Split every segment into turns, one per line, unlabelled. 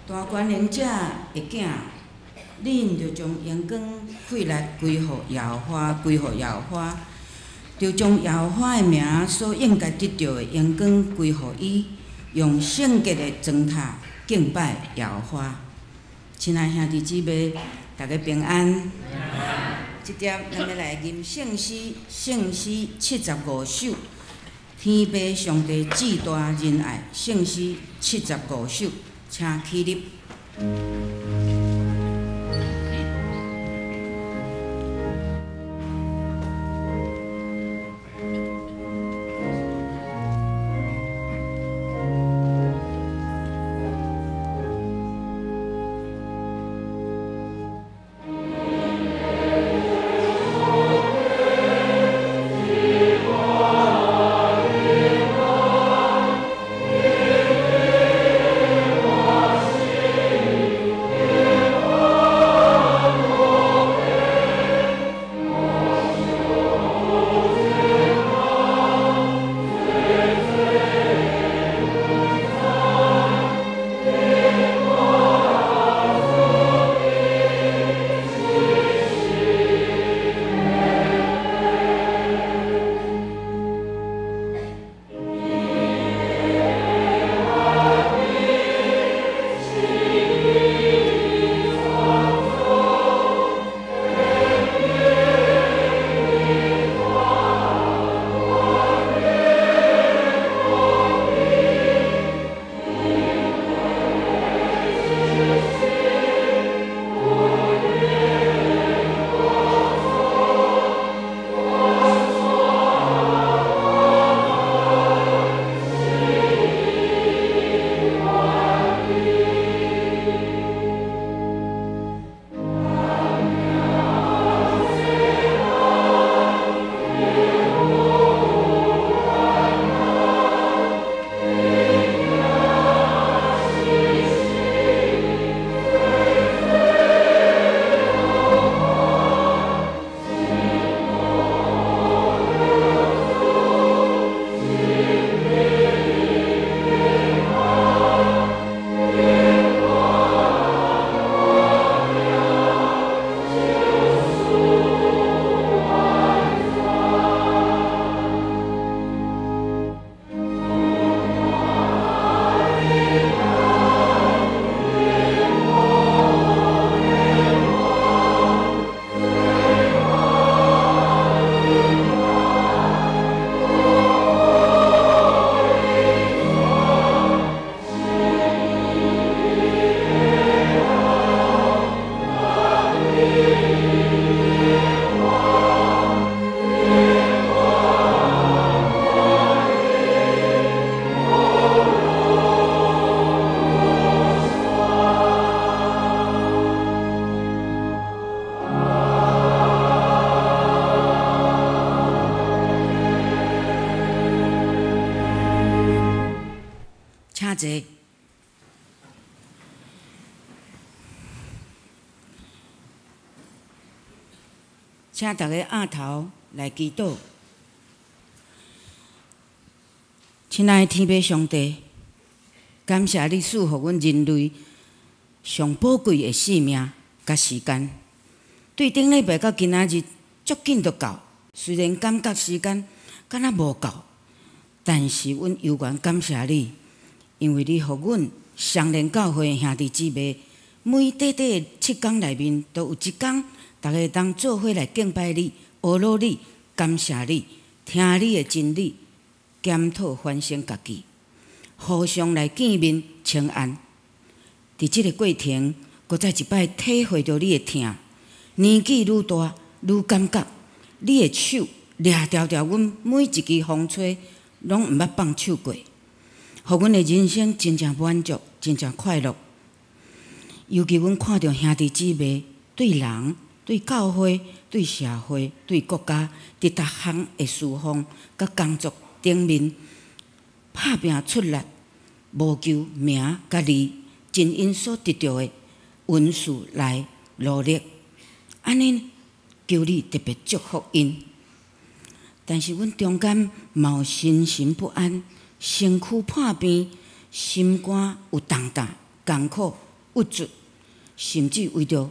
大權能者的囝，恁著將榮光氣力歸予耶和華，歸予耶和華，著將耶和華的名所應該得著的榮光歸予伊，用聖潔的磚塔敬拜耶和華。親愛兄弟姊妹，大家平安。這點咱欲來吟聖詩，聖詩75首，天父上帝至大仁愛，聖詩75首，請起立。請坐。請大家仰頭來祈禱。親愛的天父上帝，感謝你賜予阮人類上寶貴的生命佮時間。對頂禮拜到今仔日，足緊就到。雖然感覺時間敢若無夠，但是阮猶原感謝你，因為你予阮雙連教會的兄弟姊妹，每短短的7天內面，都有一天，逐家會當做伙來敬拜你、阿羅你、感謝你、聽你的真理、檢討反省家己，互相來見面請安。佇這个過程，閣再一擺體會著你的疼。年紀愈大，愈感覺你的手掠牢牢阮每一支風吹，攏毋捌放手過，予阮的人生真正滿足，真正快樂。尤其阮看著兄弟姊妹對人、對教會、對社會、對國家，佇逐項的事奉佮工作頂面拍拚出力，無求名佮利，盡𪜶所得著的恩賜來努力。按呢，求你特別祝福𪜶。但是阮中間嘛有心神不安、身軀破病、心肝有重擔、艱苦、鬱卒，甚至為著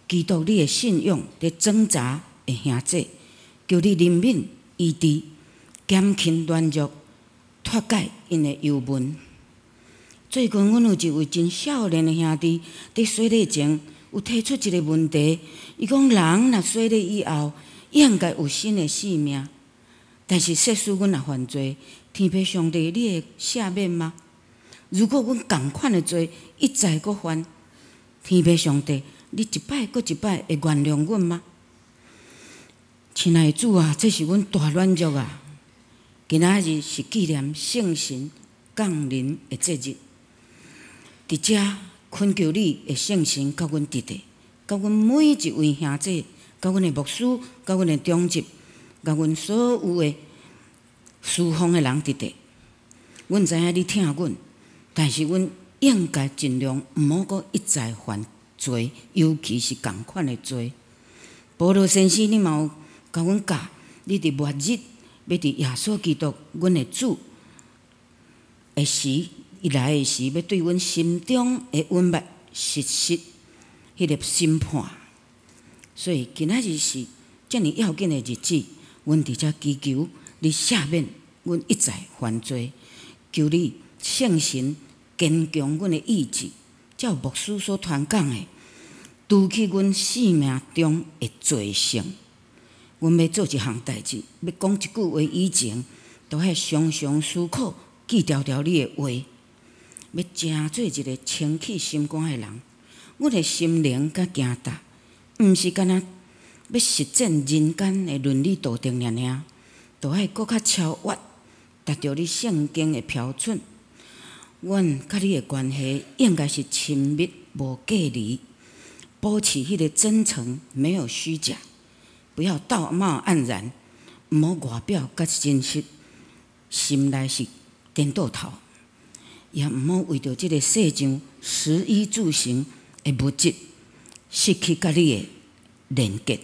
基督你的信仰佇掙扎的兄弟，求你憐憫、醫治、減輕軟弱、脫解𪜶的憂悶。最近，阮有一位真少年的兄弟，佇洗禮前有提出一个問題。伊講人若洗禮以後，應該有新的生命，但是設使阮若犯罪，天父上帝，你會赦免嗎？如果阮仝款的罪一再閣犯，天父上帝，你一擺閣一擺會原諒阮嗎？親愛的主啊，這是阮大軟弱啊！今仔日是紀念聖神降臨的節日，佇遮懇求你的聖神佮阮佇咧，佮阮每一位兄弟，佮阮的牧師，佮阮的長執，佮阮所有的侍奉的人佇咧。阮知影你疼阮，但是阮應該盡量毋好閣一再犯罪，尤其是仝款的罪。保羅先生，你嘛有共阮教，你佇末日欲佇耶穌基督，阮的主的時，伊來的時，欲對阮心中的隱密實施彼个審判。所以今仔日是遮爾要緊的日子，阮佇遮祈求你赦免阮一再犯罪，求你聖神堅強阮的意志，照牧師所傳講的，除去阮生命中的罪性。阮欲做一項代誌，欲講一句話以前，都愛常常思考，記牢牢你的話，欲成做一个清氣心肝的人。阮的心靈佮行動，毋是干焦欲實踐人間的倫理道德爾爾，都愛閣較超越，達著你聖經的標準。阮佮你的關係應該是親密無隔離，保持彼个真誠，沒有虛假，不要道貌岸然，毋好外表佮真實，心內是顛倒頭，也毋好為著這个世上食衣住行的物質，失去佮你的連結。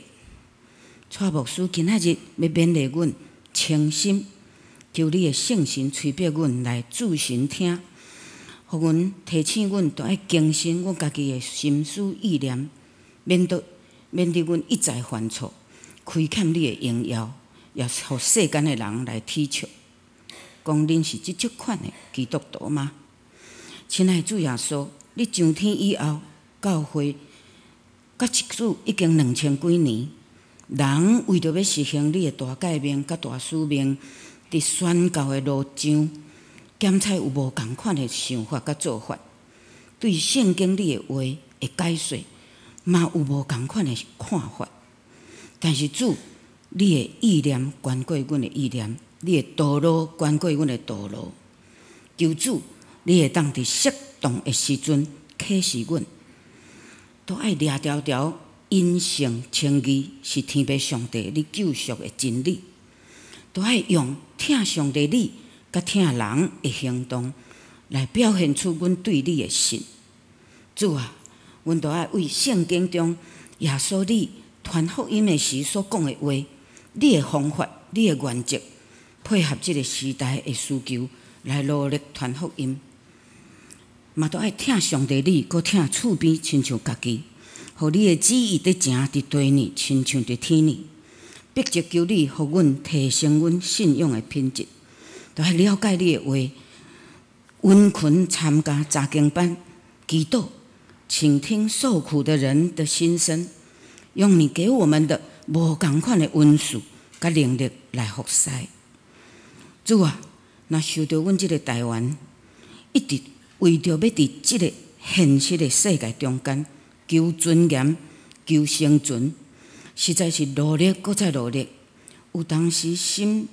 蔡牧師今仔日欲勉勵阮清心，求你的聖神催逼阮來注神聽，予阮提醒阮，都愛更新阮家己的心思意念，免得阮一再犯錯，虧欠你的榮耀，也予世間的人來恥笑，講恁是這種款的基督徒嗎？親愛的主耶穌，你上天以後，教會佮這久已經2000幾年，人為著欲實行你的大誡命佮大使命，佇宣教的路上，檢採有無仝款的想法佮做法，對聖經你的話的解說，嘛有無仝款的看法。但是主，你的意念懸過阮的意念，你的道路懸過阮的道路。求主，你會當佇適當的時陣啟示阮，都愛掠牢牢因信稱義是天父上帝你救贖的真理，都愛用疼上帝你佮疼人的行動來表現出阮對你的信。主啊，阮都愛為聖經中耶穌你傳福音的時所講的話，你的方法、你的原則，配合這个時代的需求來努力傳福音。嘛都愛疼上帝你，閣疼厝邊親像家己，予你的旨意佇行佇地呢，親像佇天呢。迫切求你，予阮提升阮信仰的品質，都愛了解你的話，殷勤參加查經班，祈禱，傾聽受苦的人的心聲，用你給我們的無仝款的恩賜佮能力來服侍。主啊，若想著阮這个台灣，一直為著欲佇這个現實的世界中間求尊嚴、求生存，實在是努力閣再努力，有當時心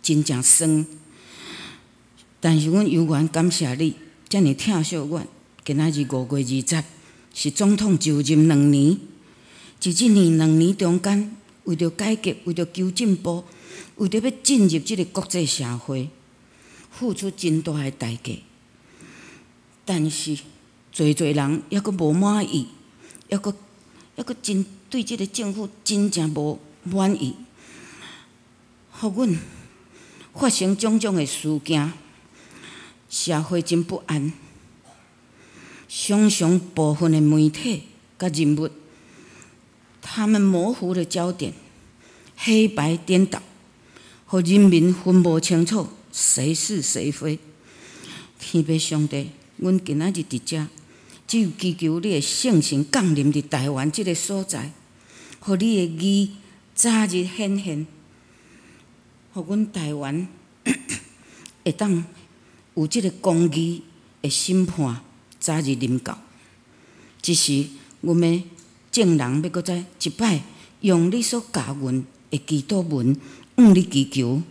真正酸。但是阮猶原感謝你，遮爾疼惜阮。今仔日5月20，是總統就任兩年。佇這年2年中間，為著改革，為著求進步，為著欲進入這个國際社會，付出真大的代價。但是，濟濟人猶閣無滿意，猶閣真對這个政府真正無滿意，予阮發生種種的事件，社會真不安。常常部分的媒體佮人物，他們模糊了焦點，黑白顛倒，予人民分無清楚誰是誰非。天父上帝，阮今仔日佇遮，只有祈求你的聖神降臨佇台灣這个所在，予你的義早日顯現，予阮台灣會當有這个公義的審判早日臨到。這時，阮欲眾人欲閣再一擺用你所教阮的祈禱文，向你祈求。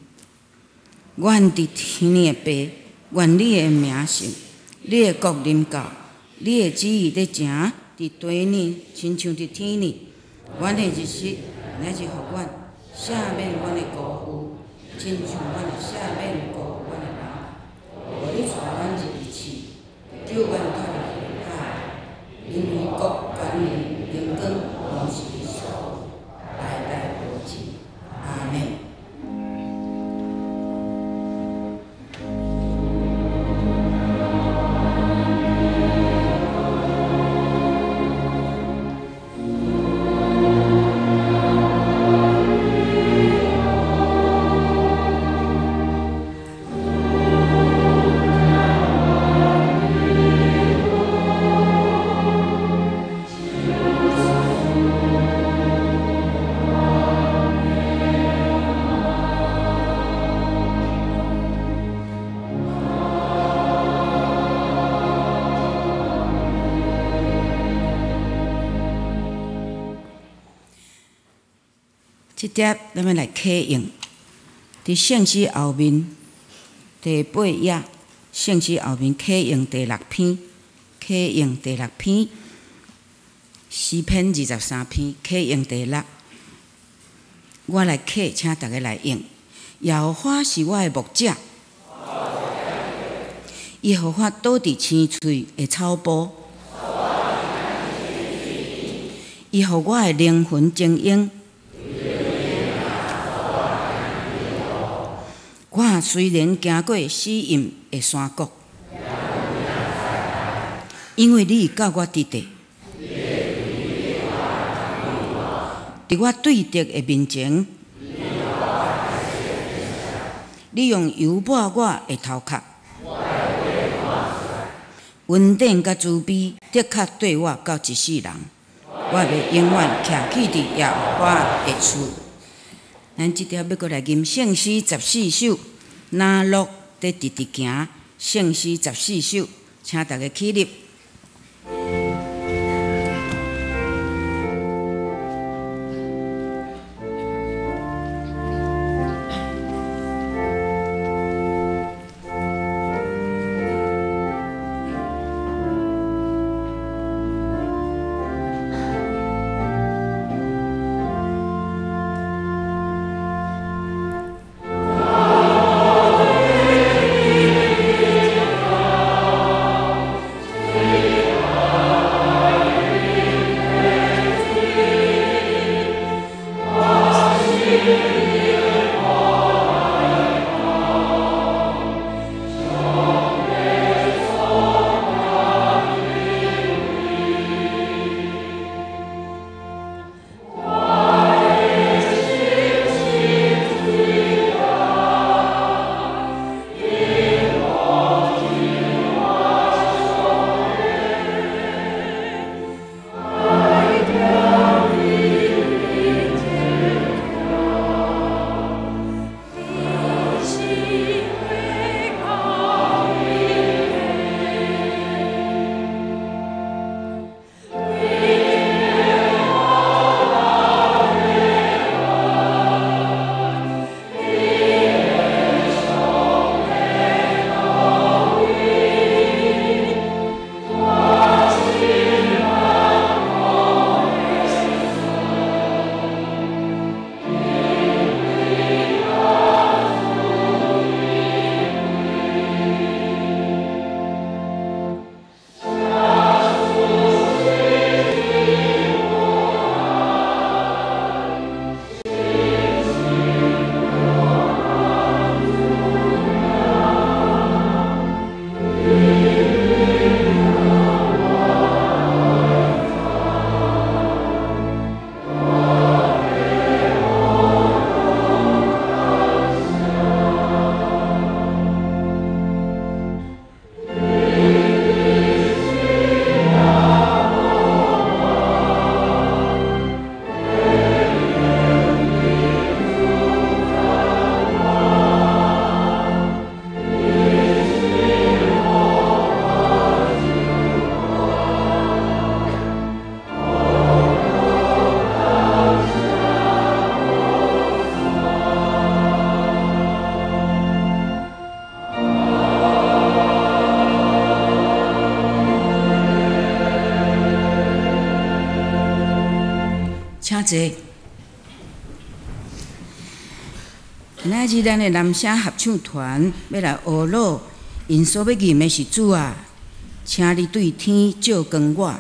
願佇天的父，願你的名聖，你的國臨到，你的旨意咧成佇地呢，親像佇天呢。阮的日食，今仔日予阮，赦免阮的辜負，親像阮會赦免辜負阮的人。無你帶阮入去試，救阮脫離兇害，因為國、權能、榮光，攏是你所有，代代無盡。阿們。這碟咱欲來啟用，佇聖詩後面第八頁，聖詩後面啟用第六篇，啟用第六篇，詩篇23篇，啟用第六。我來啟，請大家來應。耶和華是我的牧者，伊予我倒佇青翠的草埔，伊予我的靈魂晶瑩。我雖然行過死蔭的山谷，因為你佮我佇咧，佇我對敵的面前，你用油抹我的頭殼，恩典佮慈悲的確綴我到一世人，我欲永遠徛起佇耶和華的厝。咱這碟欲閣來吟聖詩14首，拿樂佇直直行，聖詩十四首，請大家起立。濟。今仔日咱的男聲合唱團欲來學魯，𪜶所欲吟的是主啊，請你對天照光我。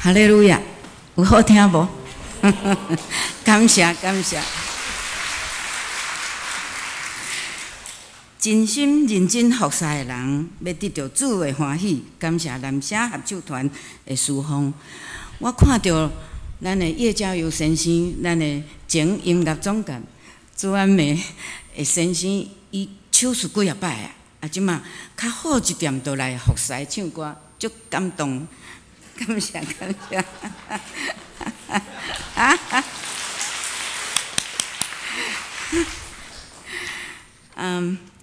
哈利路亞，有好聽無？感謝感謝，真心認真服侍的人，欲得著主的歡喜。感謝男聲合唱團的侍奉，我看著咱的葉家佑先生，咱的前音樂總監朱安梅的先生，伊手術幾仔擺啊，啊，這馬較好一點，就來服侍唱歌，足感動。感謝感謝，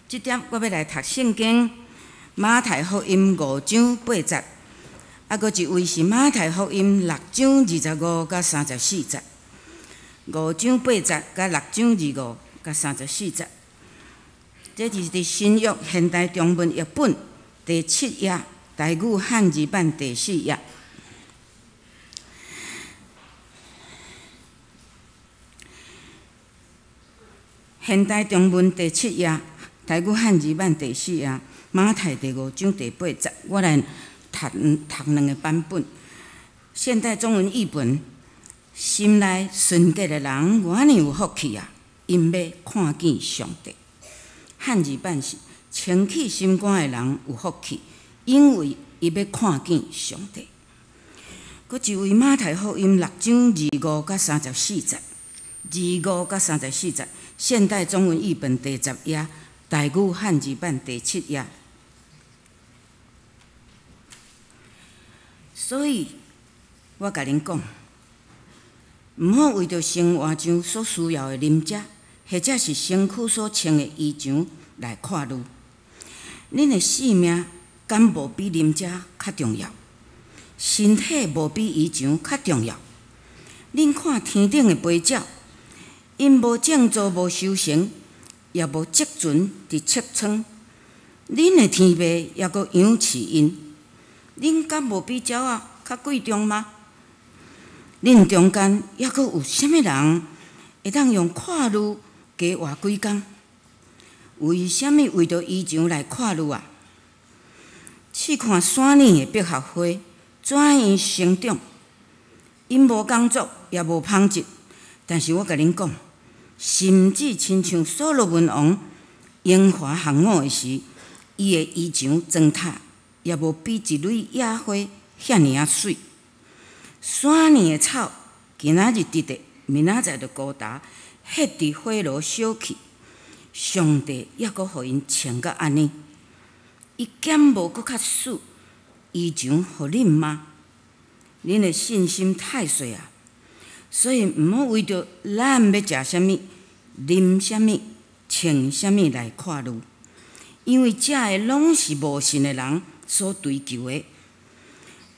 這點我欲來讀聖經馬太福音5章8節，啊，閣一位是馬太福音六章二十五佮三十四節，五章八節佮六章二五佮三十四節。這是佇新約現代中文譯本第七頁，台語漢字版第四頁。現代中文第七頁，台語漢字版第四頁，馬太第五章第八節，我來讀讀兩個版本。現代中文譯本，心內純潔的人，偌爾有福氣啊！𪜶欲看見上帝。漢字版是清氣心肝的人有福氣，因為伊欲看見上帝。閣一位馬太福音六章二五佮三十四節，二五佮三十四節，現代中文譯本第十頁，台語漢字版第七頁。所以，我共恁講，毋好為著生活上所需要的啉食，或者是身軀所穿的衣裳來看慮。恁的性命敢無比啉食較重要？身體無比衣裳較重要？恁看天頂的飛鳥，𪜶無種作，無收成，也無積存佇穀倉，恁的天父猶閣養飼𪜶，恁敢無比鳥仔較貴重嗎？恁中間猶閣有啥物人會當用看慮加活幾工？為啥物為著衣裳來看慮啊？試看山裡的百合花怎樣生長，𪜶無工作，也無紡織，但是我共恁講，甚至親像所羅門王榮華行伍的時，伊的衣裳妝塔也無比一蕊野花遐爾仔媠。山裡的草今仔日直直，明仔載就孤焦，歇佇火爐燒去。上帝猶閣予𪜶穿甲按呢，伊敢無閣較賜衣裳予恁嗎？恁的信心太細啊！所以毋好為著咱欲食啥物、啉啥物、穿啥物來看慮，因為這个攏是無信的人所追求的。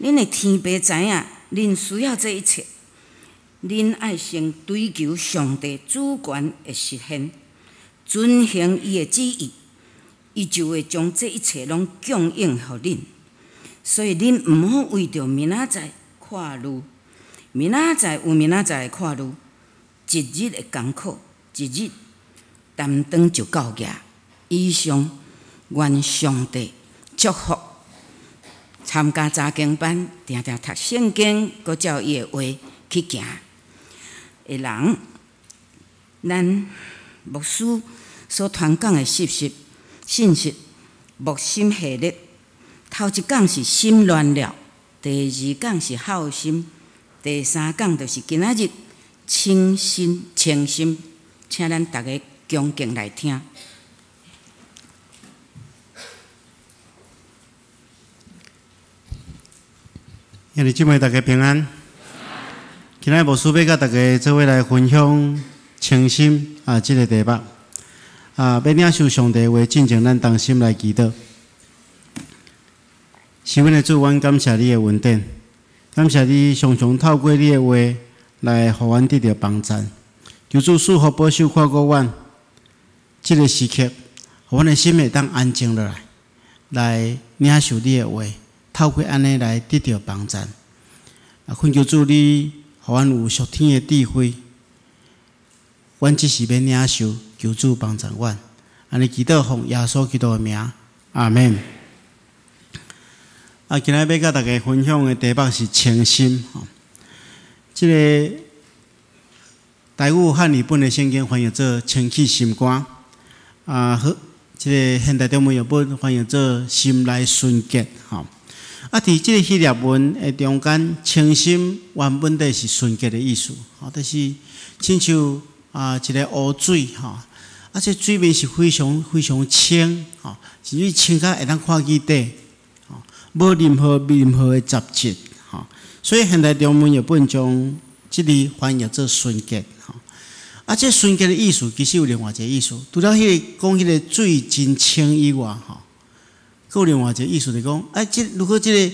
恁的天父知影，恁需要這一切。恁愛先追求上帝主權的實現，遵行伊的旨意，伊就會將這一切攏供應予恁。所以恁毋好為著明仔載看慮，明仔載有明仔載的看慮，一日的艱苦，一日擔當就夠額。以上，願上帝祝福參加查經班，定定讀聖經，閣照伊的話去行的人。咱牧師所傳講的信息，信息牧心系列，頭一講是心亂了，第二講是孝心，第三講就是今仔日清心清心，請咱逐家恭敬來聽。
兄弟姊妹，大家平安。今仔日牧師欲佮大家做伙來分享清心啊，這个題目啊，欲領受上帝話，進前咱同心來祈禱。是阮的主，阮感謝你的恩典，感謝你常常透過你的話來予阮得著幫贊。求主賜福保守看顧阮，這个時刻，予阮的心會當安靜落來，來領受你的話，透過按呢來得著幫贊。啊，懇求主你，予阮有屬天的智慧，阮只是欲領受，求主幫贊阮。按呢祈禱奉耶穌基督的名，阿們。啊，今仔欲佮大家分享的題目是清心。吼，這个台語漢語本的聖經翻譯做清氣心肝，啊，好，這个現代中文譯本翻譯做心內純潔。吼，啊，佇這个希臘文的中間，清心原本底是純潔的意思，吼，就是親像啊一個湖水，吼，啊，這水面是非常非常清，吼，甚至清甲會當看見底。無任何任何的雜質，吼，所以現代中文譯本將這字翻譯做純潔，吼。啊，這純潔的意思其實有另外一个意思，除了彼个講彼个水真清以外，吼，閣有另外一个意思，就是講，啊，這如果這个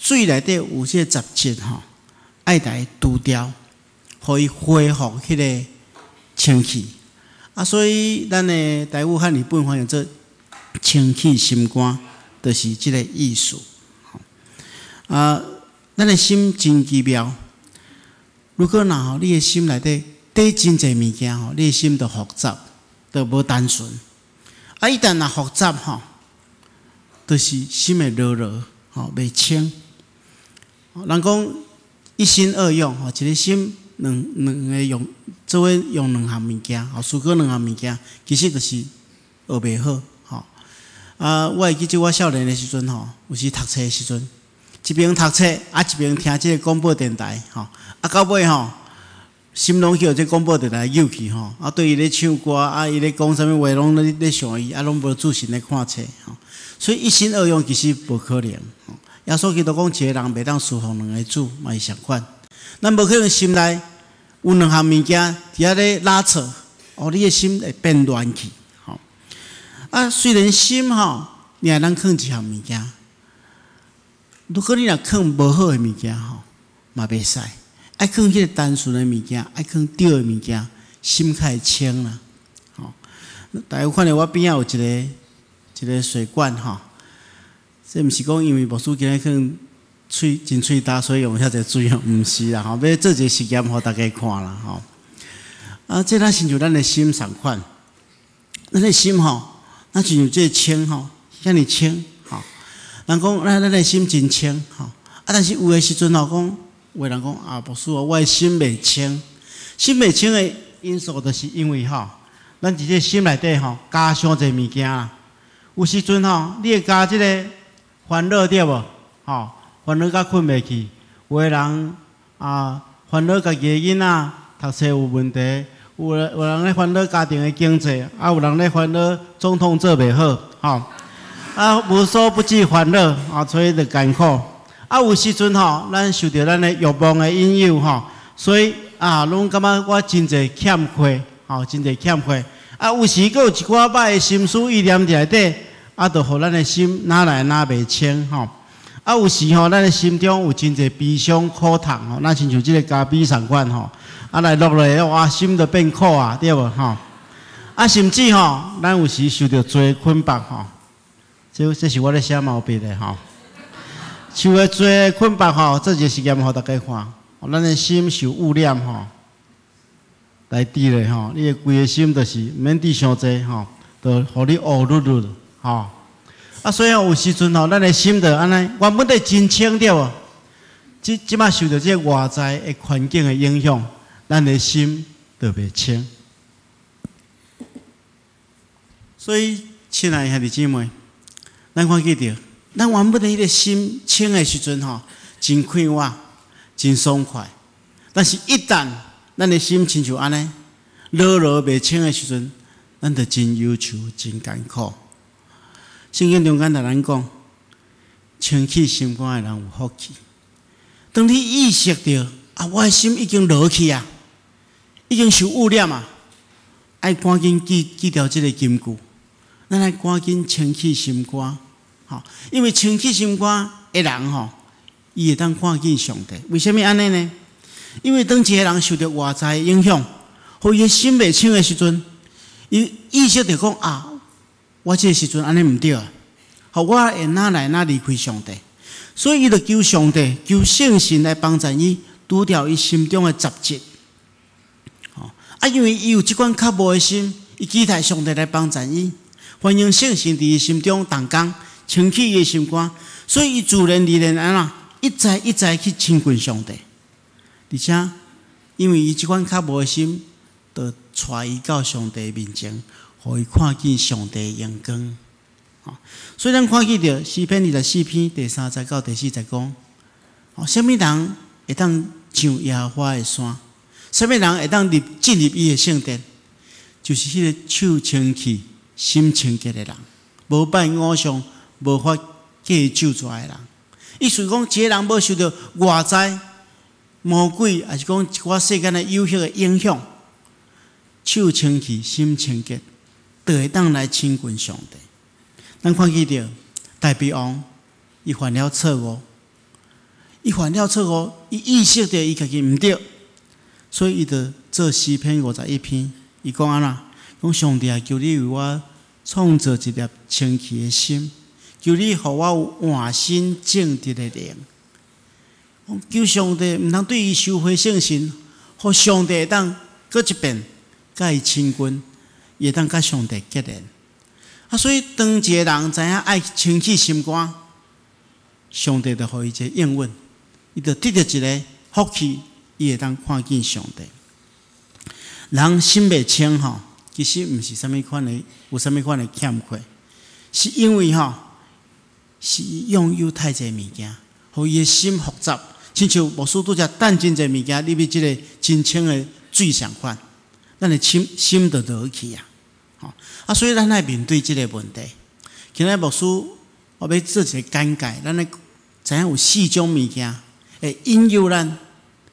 水內底有這個雜質吼，愛來除掉，予伊恢復彼个清氣。啊，所以咱的台語漢語本翻譯做清氣心肝，就是這個意思。啊，咱的心真奇妙。如果若吼，你的心內底底真濟物件吼，你的心就複雜，就無單純。啊，一旦若複雜吼，就是心會濁濁，吼，袂清。人講一心二用，吼，一個心兩兩个用，做伙用兩項物件，吼，思考兩項物件，其實就是學袂好，吼。啊，我會記得我少年的時陣吼，有時讀冊的時陣，一邊讀冊啊，一邊聽這个廣播電台，吼，啊，到尾吼，心攏去予這廣播電台誘去吼，啊，對伊咧唱歌，啊，伊咧講啥物話，攏咧咧想伊，啊，攏無注神咧看冊，吼。所以一心二用其實無可能。耶穌基督講，一個人袂當侍奉兩个主，嘛是相款。咱無可能心內有兩項物件佇遐咧拉扯，哦，你的心會變亂去，吼。啊，雖然心吼，你會當囥一項物件，如果你若囥無好的物件吼，嘛袂使。愛囥彼個單純的物件，愛囥對的物件，心較會清啦。吼，大家有看著我邊仔有一个一个水罐吼，這毋是講因為牧師今日可能喙真喙焦，所以用遐濟水吼，毋是啦吼，欲做一个實驗予大家看啦吼。啊，這若親像咱的心仝款，咱的心吼，若親像這个清吼，遐爾清吼。人講咱咱的心真清吼，啊，但是有的時陣吼講，有的人講啊，牧師啊，我的心袂清，心袂清的因素，就是因為吼，咱佇這心內底吼加傷濟物件啦。有時陣吼，你會加這个煩惱對無？吼，煩惱甲睏袂去。有的人啊，煩惱家己的囡仔讀冊有問題，有有人咧煩惱家庭的經濟，啊，有人咧煩惱總統做袂好，吼。啊，無所不至煩惱，啊，所以就艱苦。啊，有時陣吼，咱受著咱的欲望的引誘吼，所以啊，攏感覺我真濟欠缺，吼，真濟欠缺。啊，有時閣有一寡歹的心思意念佇內底，啊，就予咱的心哪來哪袂清吼。啊，有時吼，咱的心中有真濟悲傷苦痛吼，若親像這个咖啡仝款吼，啊來落來哇，心就變苦啊，對無吼？啊，甚至吼，咱有時受著罪捆綁吼，這這是我咧寫毛筆的吼。受的罪捆綁吼，做一个實驗予大家看，咱的心受污染吼，來治咧吼，你的規个心就是毋免治傷濟吼，就予你烏滷滷吼。啊，所以有時陣吼，咱的心就按呢，原本底真清對無？這這擺受著這个外在的環境的影響，咱的心就袂清。所以，親愛的兄弟姊妹，咱看見著，咱原本的彼个心清的時陣吼，真快活，真爽快。但是，一旦咱的心親像按呢，濁濁袂清的時陣，咱就真憂愁、真艱苦。聖經中間共咱講，清氣心肝的人有福氣。當你意識著啊，我的心已經濁去啊，已經受污染啊，愛趕緊記記牢這个金句，咱愛趕緊清氣心肝，吼，因為清氣心肝的人吼，伊會當看見上帝。為啥物按呢呢？因為當一个人受著外在的影響，予伊的心袂清的時陣，伊意識著講啊，我這个時陣按呢毋對啊，予我會哪來哪離開上帝，所以伊就求上帝、求聖神來幫助伊，除掉伊心中的雜質。吼啊，因為伊有這款渴慕的心，伊期待上帝來幫助伊，歡迎聖神佇伊心中動工，清氣伊的心肝，所以伊自然而然按怎一再一再去親近上帝，而且因為伊這款渴慕的心，就帶伊到上帝面前，予伊看見上帝的榮光。所以咱看見著詩篇24篇第3節到第4節講，哦，啥物人會當上耶和華的山？啥物人會當入進入伊的聖殿？就是彼個手清氣、心清潔的人，無拜偶像、無發假咒詛的人。意思講，一個人無受著外在魔鬼，抑是講一寡世間的誘惑的影響，手清氣、心清潔，就會當來親近上帝。咱看見著大衛王，伊犯了錯誤，伊犯了錯誤，伊意識著伊家己毋對，所以伊就做詩篇51篇。伊講按怎？講上帝啊，求你為我創造一粒清氣的心，求你予我有換新正直的靈。求上帝毋通對伊收回聖神，予上帝會當閣一遍佮伊親近，伊會當佮上帝結連。啊，所以當一个人知影愛清氣心肝，上帝就予伊一個應允，伊就得著一个福氣，伊會當看見上帝。人心袂清吼，其實毋是啥物款的，有啥物款的欠缺，是因為吼，是伊擁有太濟物件，予伊的心複雜。親像牧師拄才擲真濟物件入去這个真清的水仝款，咱的心心就落去啊！吼啊，所以咱愛面對這个問題。今仔牧師我欲做一个簡介，咱愛知影有四種物件會引誘咱，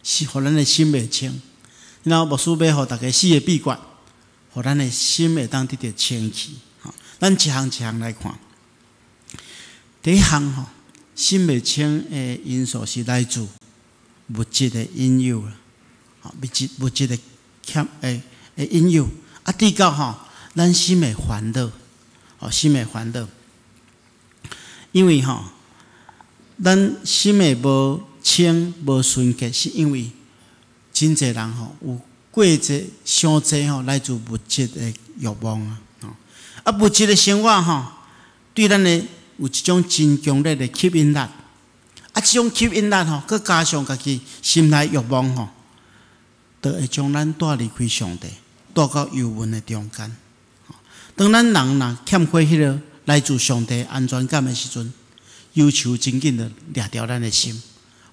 是予咱的心袂清。然後牧師欲予大家四个秘訣，予咱的心會當得著清氣。吼，咱一項一項來看。第一項吼，心袂清的因素是來自物質的引誘啦，吼，物質的欠的引誘。啊，致到吼，咱心會煩惱，吼，心會煩惱。因為吼，咱心會無清無純潔，是因為真濟人吼有過濟傷濟吼來自物質的慾望啊，吼，啊，物質的生活吼，對咱的有一種真強烈的吸引力，啊，這種吸引力吼，閣加上家己心內慾望吼，就會將咱帶離開上帝，帶到憂悶的中間。當咱人若欠缺彼个來自上帝安全感的時陣，憂愁真緊就掠著咱的心，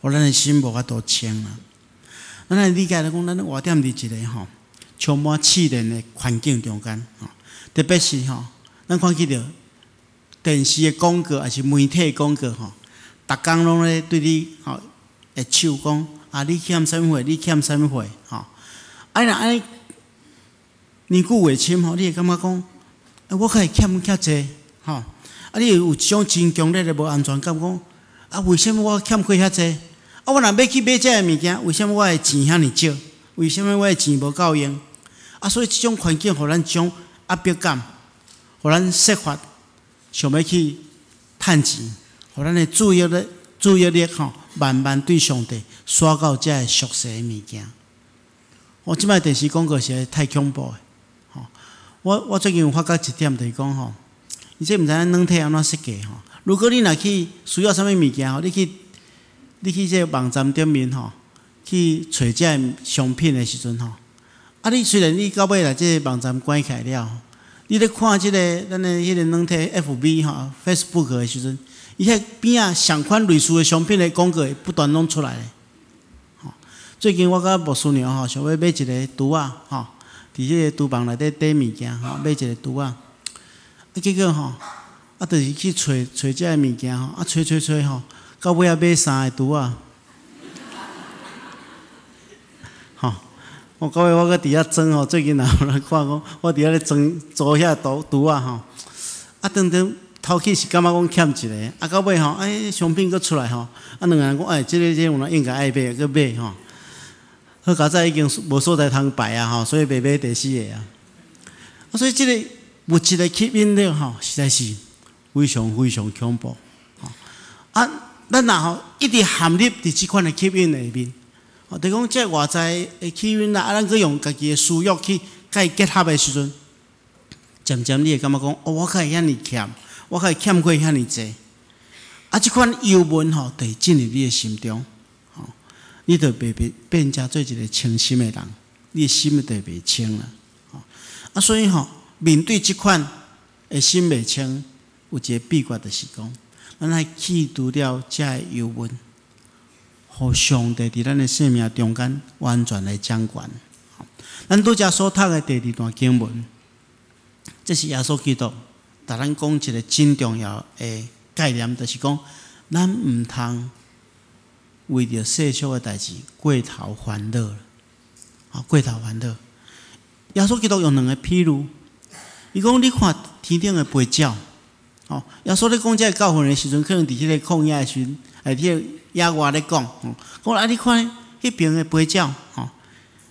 予咱的心無法度清啊。咱來理解來講，咱活踮佇一个吼充滿試煉的環境中間，吼，特別是吼，咱看見著電視的廣告，抑是媒體的廣告吼，逐工攏咧對你吼會手講啊，你欠啥物貨？你欠啥物貨？吼，啊若按呢年久月深吼，你會感覺講，啊，我較會欠較濟，吼，啊，你會有一種真強烈的無安全感，講啊，為啥物我欠缺遐濟？啊，我若欲去買這个物件，為啥物我的錢遐爾少？為啥物我的錢無夠用？啊，所以這種環境，予咱一種壓迫感，予咱設法想欲去趁錢，予咱的注意力吼，慢慢對上帝徙到這个俗世的物件。我這擺電視廣告實在太恐怖的，吼！我最近有發覺一點，就是講吼，伊這毋知影軟體按怎設計吼。如果你若去需要啥物物件吼，你去這个網站頂面吼，去揣這个商品的時陣吼，啊，你雖然你到尾來這个網站關起來了，你咧看這个咱的彼個軟體 FB 吼、Facebook 的時陣，伊彼邊仔仝款類似的商品的廣告會不斷攏出來。吼，最近我佮牧師娘吼，想欲買一个櫥仔吼，佇彼个廚房內底底物件吼，買一个櫥仔，啊，結果吼，啊，就是去揣揣這个物件吼，啊，揣揣揣吼，到尾仔買三个櫥仔，吼！我到尾我閣佇遐裝吼，最近也有人看講，我佇遐咧裝組遐櫥仔吼，啊，當當頭起是感覺講欠一个，啊，到尾吼，哎，商品閣出來吼，啊，兩个人講，哎，這個有哪應該愛買，閣買吼。好佳哉已經無所在通擺啊吼，所以袂買第四个啊。啊，所以這个物質的吸引力吼，實在是非常非常恐怖。吼，啊，咱若吼一直陷入佇這款的吸引裡面，哦，就講這外在的吸引力，啊，咱閣用家己的私欲去共伊結合的時陣，漸漸你會感覺講，哦，我較會遐爾欠，我較會欠過遐爾濟，啊，這款憂悶吼，就會進入你的心中，吼，你就袂變變成做一个清心的人，你的心就會袂清啦，吼，啊，所以吼，面對這款的心袂清，有一个秘訣就是講，咱愛去除了這个憂悶，予上帝佇咱的生命中間完全來掌權。咱拄才所讀的第二段經文，這是耶穌基督共咱講一个真重要的概念，就是講，咱毋通為著世俗的代誌過頭煩惱，啊，過頭煩惱。耶穌基督用兩个譬喻，伊講你看天頂的飛鳥，哦，耶穌咧講這个教訓的時陣，可能佇彼个曠野的時陣，哎，這個野外咧講，講啊，你看彼爿的飛鳥，吼，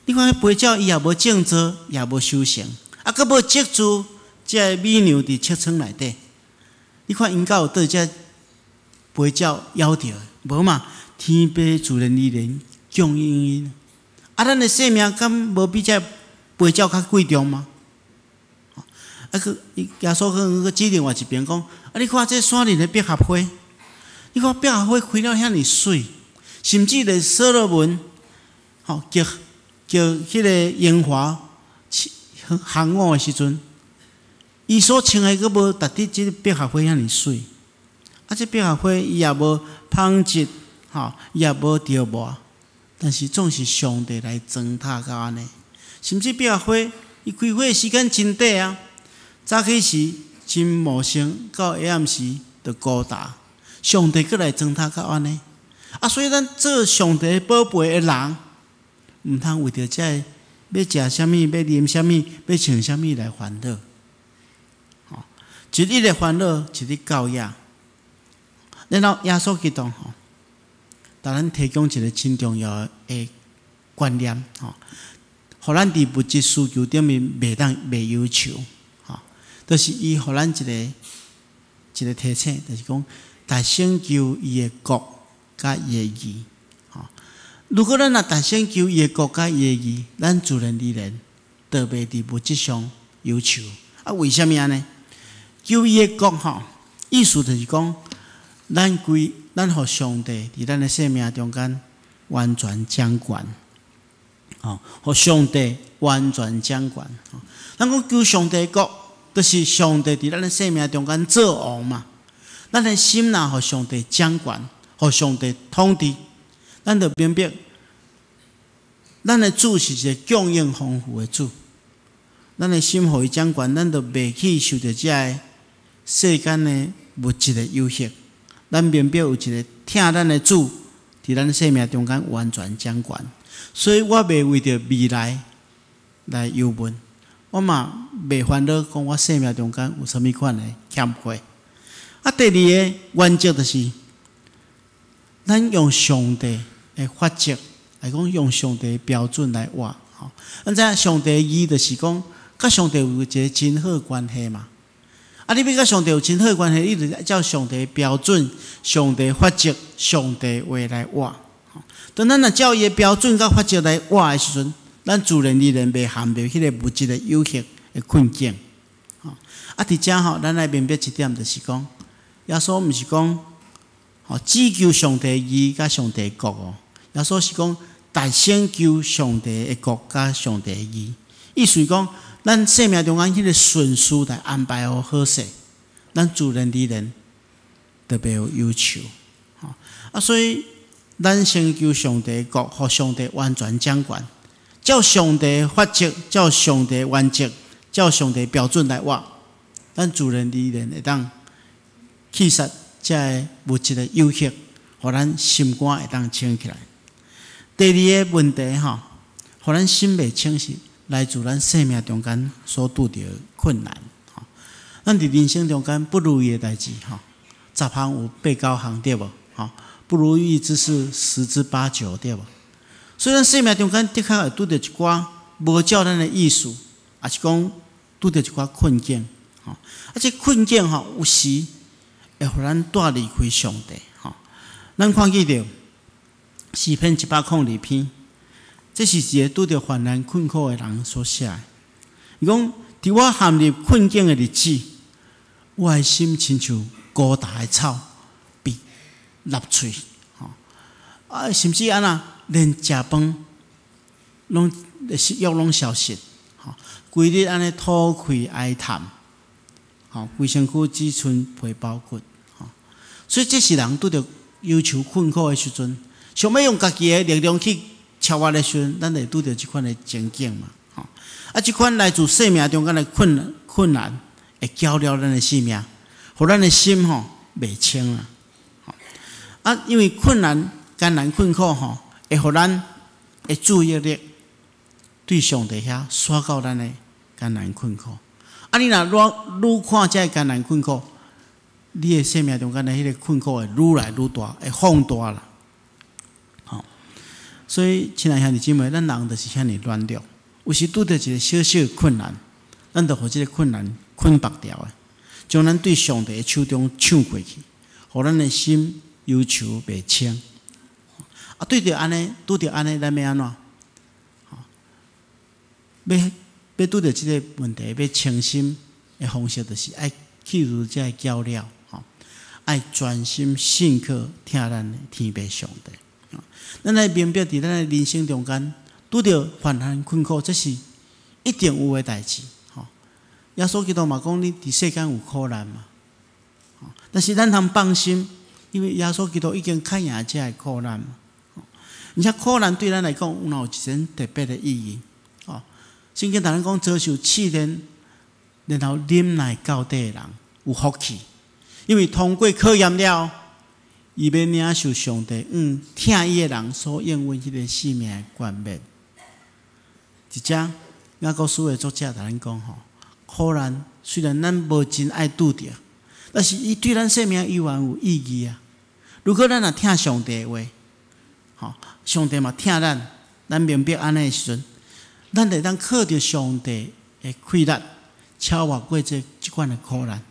你看彼飛鳥伊也無種植，也無收成，啊，閣無積聚這个米糧佇尺倉內底。你看𪜶敢有佗這飛鳥枵著？無嘛，天父自然而然供應𪜶。啊，咱的生命敢無比這飛鳥較貴重嗎？啊，閣耶穌閣閣指另外一邊講，啊，你看這山林的百合花，你看百合花開了遐爾媠，甚至連所羅門，吼，極極彼个榮華行伍的時陣，伊所穿的閣無達得這个百合花遐爾媠。啊，這百合花伊也無紡織，吼，伊也無著磨，但是總是上帝來裝塔到按呢。甚至百合花，伊開花的時間真短啊。早起時真茂盛，到下暗時就枯焦。上帝閣來裝塔到按呢。啊，所以咱做上帝寶貝的人，毋通為著這个欲食啥物、欲啉啥物、欲穿啥物來煩惱。吼，一日的煩惱，一日夠矣。然後耶穌基督吼，共咱提供一个真重要的觀念吼，予咱佇物質需求頂面袂當袂憂愁。就是伊予咱一个一個提醒，就是講，逐先求伊的國佮伊的義，吼。如果咱若逐先求伊的國佮伊的義，咱自然而然就袂佇物質上憂愁。啊，為啥物按呢？求伊的國吼，意思就是講，咱歸咱予上帝佇咱的生命中間完全掌權，吼，予上帝完全掌權。咱講求上帝的國，就是上帝佇咱的生命中間做王嘛。咱的心若予上帝掌權，予上帝統治，咱就明白，咱的主是一個供應豐富的主。咱的心予伊掌權，咱就袂去受著這个世間的物質的誘惑。咱明白有一个疼咱的主，佇咱生命中間完全掌權，所以我袂為著未來來憂悶。我嘛袂煩惱，講我生命中間有啥物款的欠缺。啊，第二个原則就是，咱用上帝的法則來講，用上帝的標準來活。吼，咱知影上帝的義就是講，佮上帝有一个真好關係嘛。啊，你欲佮上帝有真好關係，你就照上帝的標準、上帝法則、上帝話來活。當咱若照伊的標準佮法則來活的時陣，咱自然而然袂陷入彼个物質的誘惑的困境。啊，佇遮吼，咱愛明白一點，就是講，耶穌毋是講，吼，只求上帝義佮上帝國哦。耶穌是講，逐先求上帝的國佮上帝的義。意思講，咱生命中間彼个順序來安排好好勢，咱自然而然就袂有憂愁。吼，啊，所以咱先求上帝的國，予上帝完全掌權。照上帝法則，照上帝原則，照上帝標準來活，咱自然而然會當去殺這个物質的誘惑，予咱心肝會當清起來。第二个問題吼，予咱心袂清是來自咱生命中間所拄著的困難。吼，咱佇人生中間不如意的代誌吼，十項有八九項對無？吼，不如意之事十之八九對無？所以咱生命中間的確會拄著一寡無照咱的意思，抑是講拄著一寡困境，吼。啊，這困境吼，有時會予咱帶離開上帝，吼。咱看見著詩篇102篇，這是一个拄著患難困苦的人所寫的。伊講：佇我陷入困境的日子，我的心親像枯焦的草被搦喙，吼。啊，甚至按怎？連食飯攏食欲攏消失，吼，規日按呢吐氣哀嘆，吼，規身軀只賰皮包骨，吼，所以這是人拄著憂愁困苦的時陣，想欲用家己的力量去超越的時陣，咱會拄著這款的情景嘛，吼，啊，這款來自生命中間的困難，會攪擾咱的生命，予咱的心吼袂清啊，啊，因為困難、艱難、困苦吼，會予咱的注意力對上帝遐徙到咱的艱難困苦。啊，你若愈愈看這个艱難困苦，你的生命中間的彼个困苦會愈來愈大，會放大啦。吼，所以親愛兄弟姊妹，咱人就是遐爾軟弱，有時拄著一个小小的困難，咱就予這个困難捆縛牢的，將咱對上帝的手中搶過去，予咱的心憂愁袂清。啊，對著按呢，拄著按呢，咱欲按怎？欲拄著這个問題，欲清心的方式，就是愛去除這个攪擾，吼，愛專心信靠疼咱的天父上帝。咱愛明白，佇咱的人生中間，拄著患難困苦，這是一定有的代誌。吼，耶穌基督嘛講，你佇世間有苦難嘛。但是咱通放心，因為耶穌基督已經克贏這个苦難嘛。而且苦難對咱來講，有若有一層特別的意義。哦，聖經同咱講，遭受試煉，然後忍耐到底的人有福氣，因為通過考驗了，伊欲領受上帝向疼伊的人所應允彼个性命的冠冕。佇遮雅各書的作者同咱講吼，苦難雖然咱無真愛拄著，但是伊對咱生命依然有意義啊。如果咱若疼上帝的話，吼，上帝嘛疼咱，咱明白按呢的時陣，咱會當靠著上帝的氣力，超越過這款的苦難。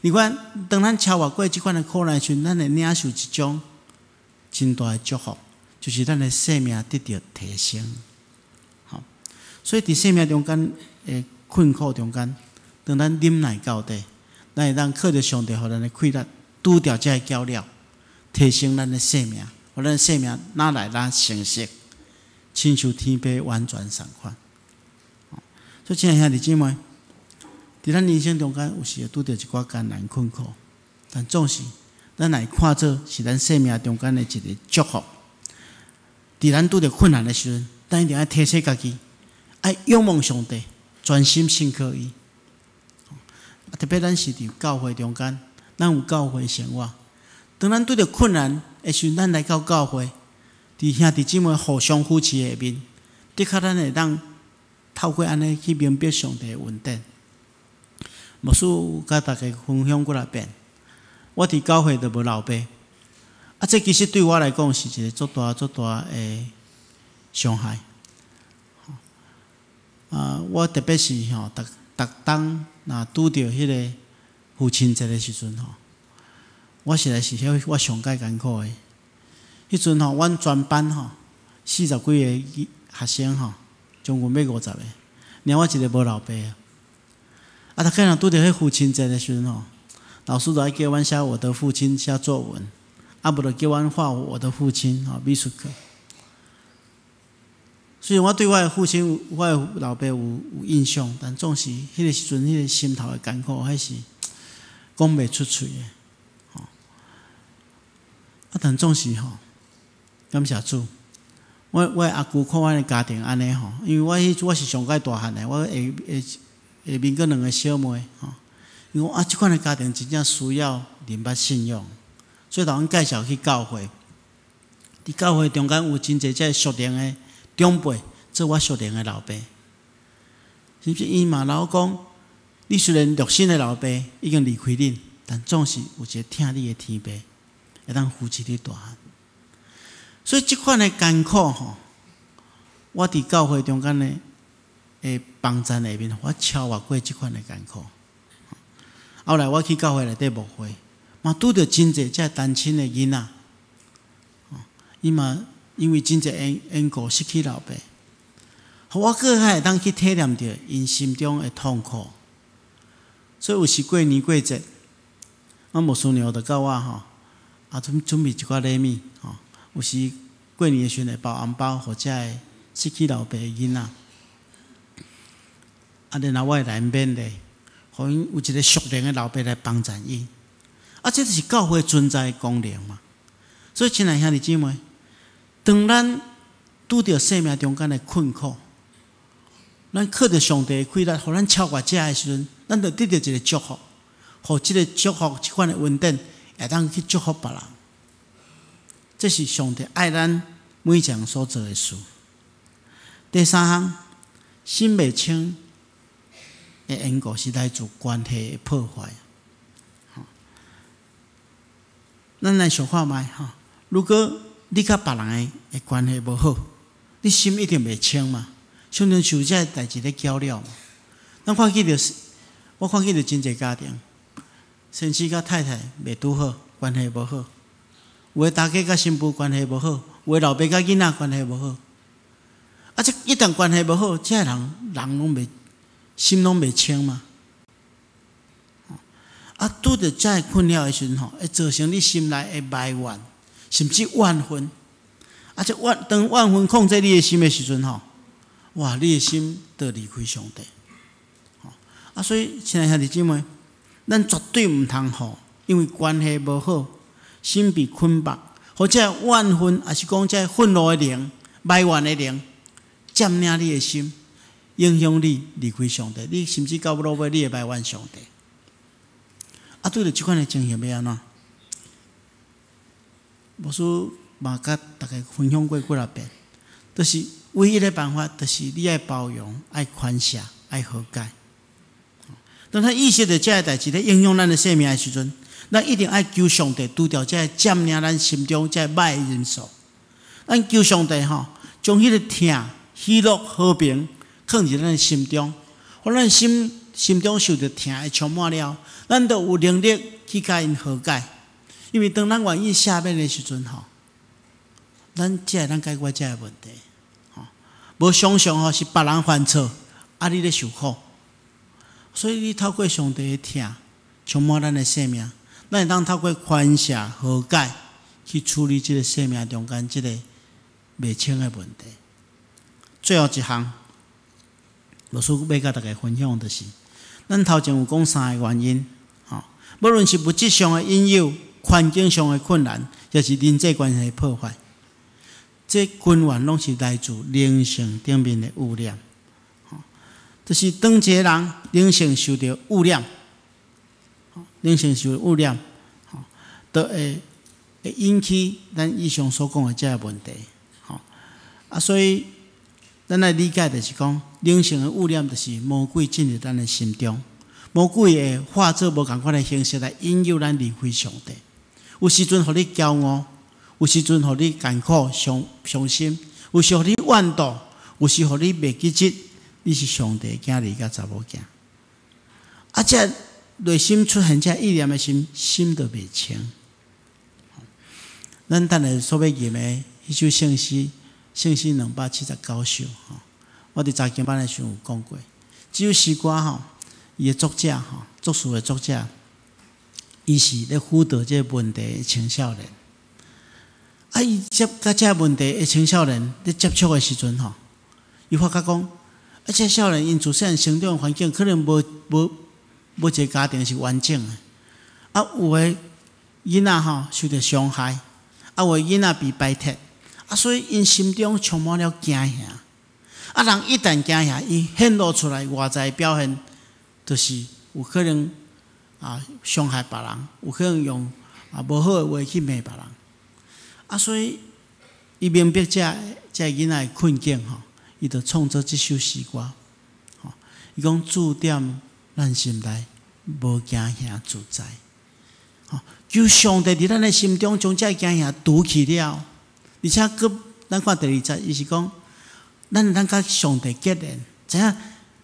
你看，當咱超越過這款的苦難時陣，咱會領受一種真大的祝福，就是咱的生命得著提升。吼，所以佇生命中間的困苦中間，當咱忍耐到底，咱會當靠著上帝予咱的氣力，拄掉這个攪擾，提升咱的生命，予咱的生命愈來愈成熟，親像天父完全仝款。所以，親愛兄弟姊妹，佇咱人生中間，有時會拄著一寡艱難困苦，但總是咱來看做是咱生命中間的一个祝福。佇咱拄著困難的時陣，咱一定愛提醒家己，愛仰望上帝，專心信靠伊。特別咱是佇教會中間，咱有教會生活。當咱拄著困難的時陣，咱來到教會，佇兄弟姊妹互相扶持下面，的確咱會當透過按呢去明白上帝的恩典。牧師有共大家分享幾若遍，我佇教會都無老爸，啊，這其實對我來講是一個足大足大的傷害。啊，我特別是吼，逐逐當若拄著彼个父親節的時陣吼，我實在是彼我上蓋艱苦的。彼陣吼，阮全班吼四十幾个學生吼，將近欲50個，爾我一个無老爸啊。啊，逐擺若拄著彼父親節的時陣吼，老師就愛叫阮寫我的父親寫作文，啊，無就叫阮畫我的父親吼美術課。雖然我對我的父親、我的老爸有印象，但總是彼个時陣，彼个心頭的艱苦，彼是講袂出喙的，吼。啊，但總是吼，感謝主，我的阿舅看阮的家庭按呢吼，因為我彼我是上蓋大漢的，我下下下面閣兩个小妹吼。伊講啊，這款的家庭真正需要認捌信仰，所以共阮介紹去教會。佇教會中間有真濟這屬靈的長輩做我屬靈的老爸，是毋是？伊嘛老講，你雖然肉身的老爸已經離開恁，但總是有一个疼你的天父，會當扶持你大漢。所以這款的艱苦吼，我佇教會中間的幫贊下面，我超越過這款的艱苦。後來我去教會內底牧會，嘛拄著真濟這單親的囡仔，伊嘛因為真濟緣故失去老爸，予我閣較會當去體驗著𪜶心中的痛苦。所以有時過年過節，阮牧師娘就教我吼，啊準備一寡禮物吼。有時過年的時陣會包紅包，予這个失去老爸的囡仔。啊，然後我會來勉勵，予𪜶有一个屬靈的老爸來幫贊𪜶。啊，這就是教會存在的功能嘛。所以，親愛兄弟姊妹，當咱拄著生命中間的困苦，咱靠著上帝的氣力，予咱超越這的時陣，咱就得著一个祝福，予這个祝福，這款的恩典，會當去祝福別人。這是上帝愛咱每一個人所做的事。第三項，心袂清的緣故是來自關係的破壞。咱來想看覓吼，如果你佮別人的關係無好，你心一定袂清嘛。常常受這个代誌咧攪擾嘛。咱看見著，我看見著真濟家庭，先生佮太太袂拄好，關係無好；有的大家佮新婦關係無好，有的老爸佮囡仔關係無好。啊，這一旦關係無好，這个人人攏袂心攏袂清嘛。啊，拄著這个困擾的時陣吼，會造成你心內的埋怨，甚至怨恨。啊，這怨當怨恨控制你的心的時陣吼，哇，你的心就離開上帝。啊，所以親愛兄弟姊妹，咱絕對毋通予，因為關係無好，心被捆綁，或者怨恨，抑是講這憤怒的靈、埋怨的靈，佔領你的心，影響你離開上帝。你甚至到落尾，你會埋怨上帝。啊，對著這款的情形欲按怎？牧師嘛佮大家分享過幾若遍，就是唯一的辦法，就是你愛包容、愛寬赦、愛和解。當咱意識著這个代誌咧影響咱的生命的時陣，咱一定愛求上帝除掉這个佔領咱心中這个歹的因素。咱求上帝吼，將彼個疼、喜樂、和平放佇咱的心中，予咱心心中受著疼會充滿了，咱就有能力去共𪜶和解。因為當咱願意赦免的時陣吼，咱才會當解決這个問題。吼，無常常吼是別人犯錯，啊你咧受苦。所以你透過上帝的疼充滿咱的生命，咱會當透過寬赦和解去處理這个生命中間這個袂清的問題。最後一項，牧師欲佮大家分享就是，咱頭前有講三个原因，吼，無論是物質上的引誘、環境上的困難，抑是人際關係的破壞，這根源攏是來自靈性頂面的污染。就是當一个人靈性受著污染，靈性受污染，就會引起咱以上所講的這个問題。啊，所以咱來理解就是講，靈性的污染就是魔鬼進入咱的心中，魔鬼會化做無仝款的形式來引誘咱離開上帝。有時陣予你驕傲，有時陣予你艱苦傷傷心，有時予你怨妒，有時予你袂記得你是上帝的囝兒佮查某囝。啊，這內心出現這意念的時，心就袂清。咱等下所欲吟的彼首聖詩，聖詩279首吼，我佇查經班的時陣有講過。這首詩歌吼，伊的作者吼，作詞的作者，伊是咧輔導這个問題的青少年。啊，伊接佮這个問題的青少年咧接觸的時陣吼，伊發覺講，啊，這少年𪜶自細漢成長環境可能無無無一个家庭是完整的，啊，有的囡仔吼受著傷害，啊，有的囡仔被排斥，啊，所以𪜶心中充滿了驚嚇。啊，人一旦驚嚇，伊顯露出來外在表現，就是有可能啊傷害別人，有可能用啊無好的話去罵別人。啊，所以伊明白這這囡仔的困境吼，伊就創作這首詩歌。吼，伊講主踮咱心內無驚嚇自在。吼，求上帝佇咱的心中將這驚嚇除去了，而且閣咱看第二節，伊是講咱會當佮上帝結連，知影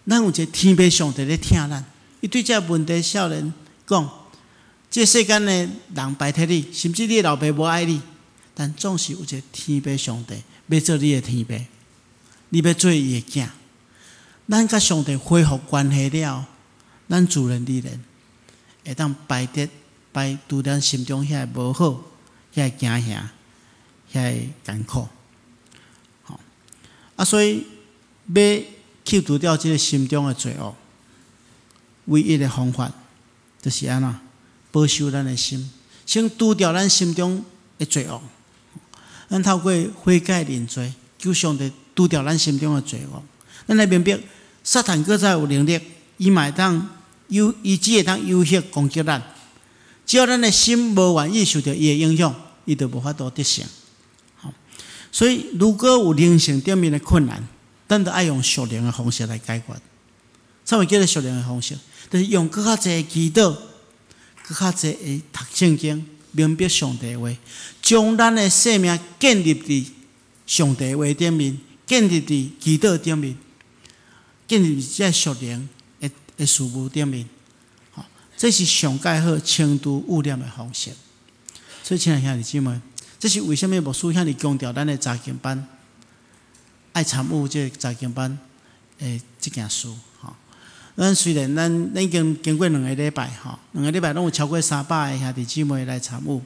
咱有一個天父上帝咧疼咱。伊對這個問題少年講：這世間的人排斥你，甚至你的老爸無愛你，但總是有一個天父上帝欲做你的天父，你欲做伊的囝。咱佮上帝恢復關係了，咱自然而然會當排得排除咱心中遐个無好、遐个驚嚇、遐个艱苦。吼啊，所以欲去除掉這个心中的罪惡，唯一的方法就是按怎保守咱的心，先除掉咱心中的罪惡。咱透過悔改認罪，求上帝除掉咱心中的罪惡。咱來明白，撒旦閣再有能力，伊嘛會當誘，伊只會當誘惑攻擊咱。只要咱的心無願意受著伊的影響，伊就無法度得勝。所以，如果有靈性頂面的困難，咱就愛用屬靈的方式來解決。啥物叫做屬靈的方式？就是用閣較濟祈禱，閣較濟的讀聖經，明白上帝話，將咱的生命建立佇上帝話頂面，建立佇祈禱頂面，建立佇這屬靈的事物頂面。吼，這是上蓋好清除污染的方式。所以，親愛兄弟姊妹，這是為啥物牧師遐爾強調咱的查經班愛參與這個查經班的這件事。吼，咱雖然咱已經經過兩個禮拜，吼，兩個禮拜攏有超過300個兄弟姊妹來參與，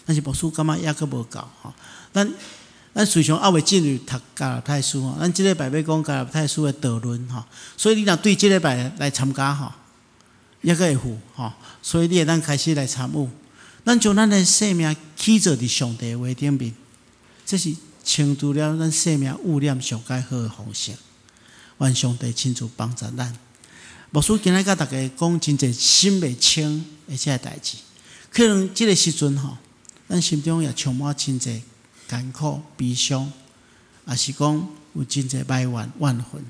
但是牧師感覺猶閣無夠，吼。咱時常猶未進入讀加拉太書吼，咱這禮拜欲講加拉太書的導論吼，所以你若對這禮拜來參加吼，猶閣會赴吼，所以你會當開始來參與。咱將咱的生命起做佇上帝話頂面，這是清除了咱生命污染上蓋好的方式。願上帝親自幫助咱。牧師今日佮大家講真濟心袂清的這个代誌，可能這个時陣吼，咱心中也充滿真濟艱苦、悲傷，也是講有真濟埋怨、怨恨，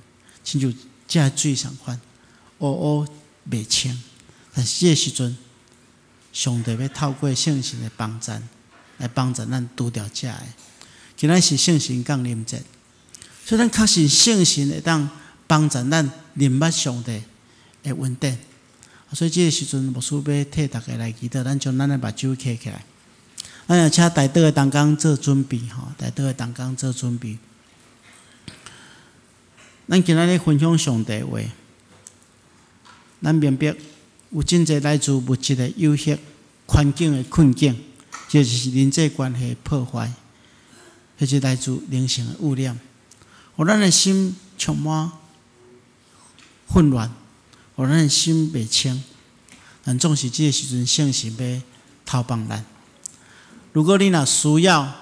親像這个水仝款，烏烏袂清。但是這个時陣，上帝欲透過聖神的幫助，來幫助咱除掉這个。今仔是聖神降臨節，所以咱確信聖神會當幫助咱認捌上帝的恩典。所以這个時陣，牧師欲替大家來祈禱，咱將咱的目睭閉起來。咱也請代禱的同工做準備吼，代禱的同工做準備。咱今仔日分享上帝話，咱明白有真濟來自物質的誘惑、環境的困境，或者是人際關係的破壞，或者來自靈性的污染，予咱的心充滿混亂，予咱的心袂清。但總是這个時陣，聖神欲投放咱。如果你若需要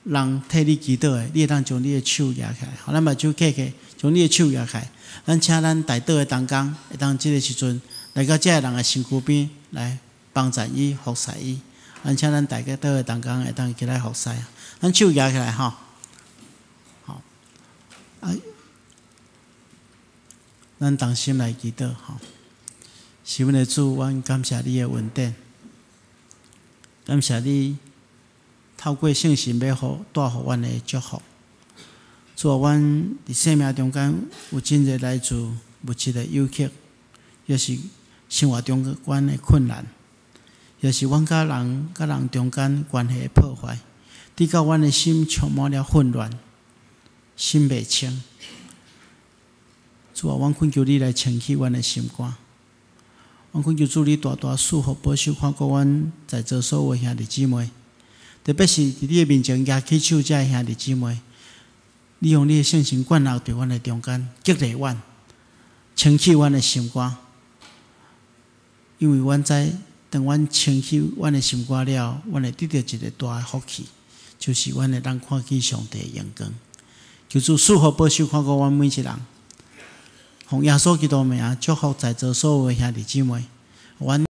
人替你祈禱的，你會當將你的手舉起來，好，咱目睭閉起，將你的手舉起來。咱請咱代禱的同工，會當這个時陣來到這个人的身軀邊來幫助伊、服侍伊。咱請咱代禱的同工會當起來服侍。咱手舉起來吼，好，啊，咱同心來祈禱吼。是阮的主，阮感謝你的恩典，感謝你透過聖神欲予帶予阮的祝福。主啊，阮佇生命中間有真濟來自物質的誘惑，抑是生活中間的困難，抑是阮佮人佮人中間關係的破壞，直到阮的心充滿了混亂，心袂清。主啊，阮懇求你來清洗阮的心肝。阮懇求主你大大賜福保守看顧阮在座所有兄弟姊妹，特別是佇你的面前舉起手這个兄弟姊妹，你用你的聖神灌納佇阮的中間，激勵阮，清洗阮的心肝。因為阮知，當阮清洗阮的心肝了，阮會得著一个大的福氣，就是阮會當看見上帝的榮光。求主賜福保守看顧阮每一人。奉耶穌基督名祝福在座所有的兄弟姊妹，阮。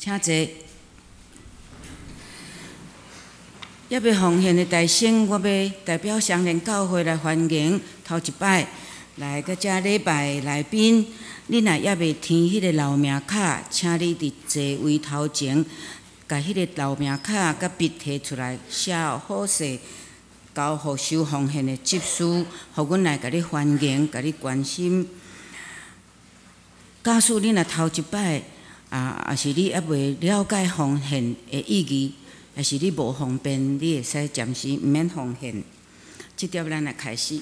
請坐。猶欲奉獻的大生，我欲代表雙連教會來歡迎頭一擺來到這禮拜的來賓。你若猶未填彼个留名卡，請你佇座位頭前，佮共彼个留名卡佮笔提出来，写好势，交予收奉献的执事，予阮来共你欢迎，共你关心。假使你若头一摆，啊，抑是你犹未了解奉献的意义，抑是你无方便，你会使暂时毋免奉献。这点咱来开始。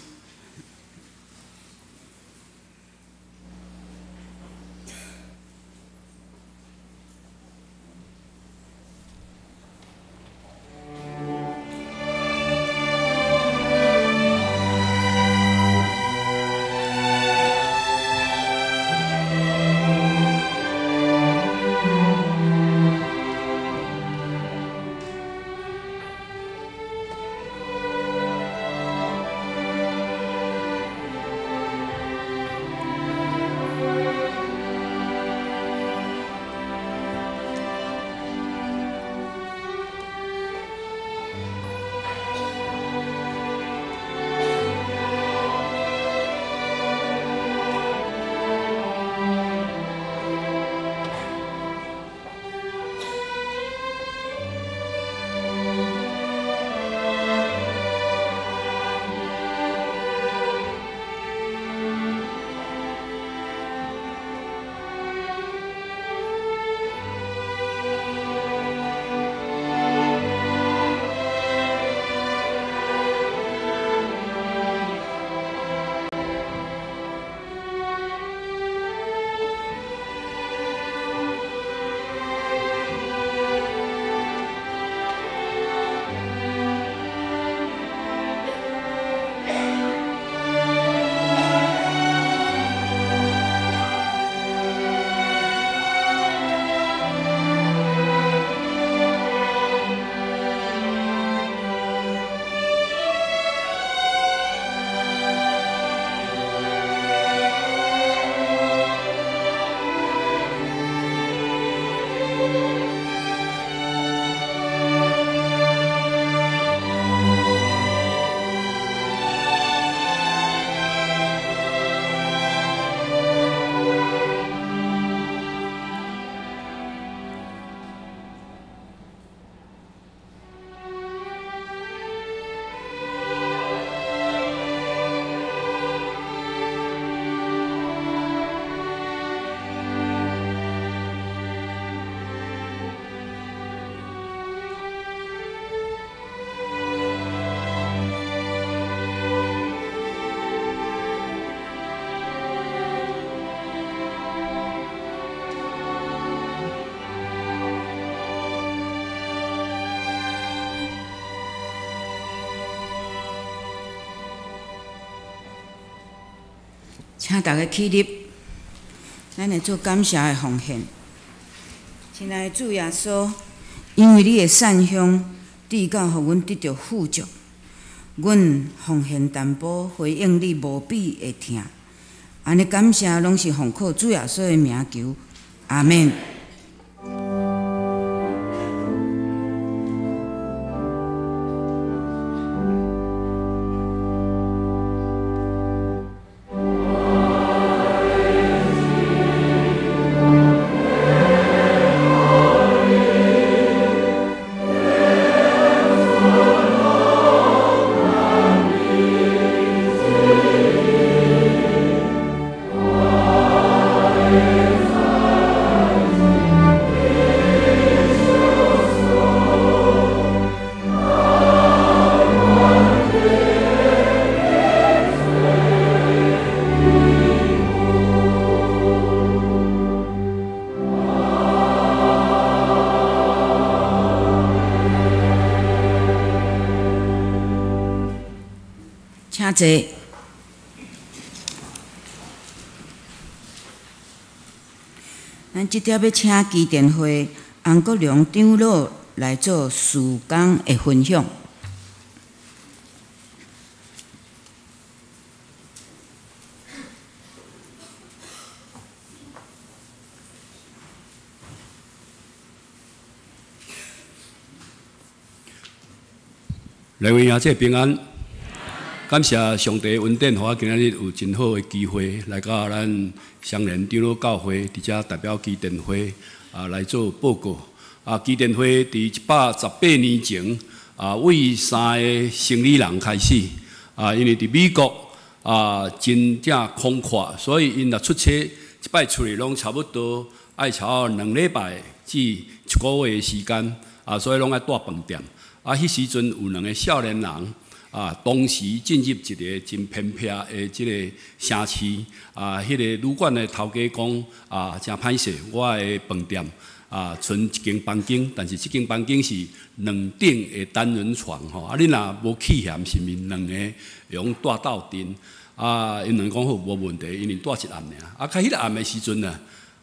请大家起立，咱来做感谢的奉献。亲爱的主耶稣，因为你的善行，至到予阮得著富足，阮奉献淡薄，回应你无比的疼。按呢感谢，拢是奉靠主耶稣的名求，阿们。请坐。咱这点欲请基甸会洪国良长老来做事工的分享。
来位兄弟平安。感谢上帝恩典，予我今仔日有真好的机会来到咱双连长老教会，伫遮代表基甸会来做报告。基甸會佇118年前，為三个生理人開始，因為佇美國真正空闊，所以𪜶若出差一擺出去，攏差不多愛超2禮拜至一個月的時間，所以攏愛蹛飯店。彼時陣有兩个少年人，同時進入一个真偏僻的這个城市，彼个旅館的頭家講，誠歹勢，我的飯店，賰一間房間，但是這間房間是兩頂的單人床吼，你若無棄嫌，是毋是兩个會用蹛鬥陣？𪜶兩个講好無問題，因為蹛一暗爾。較彼个暗的時陣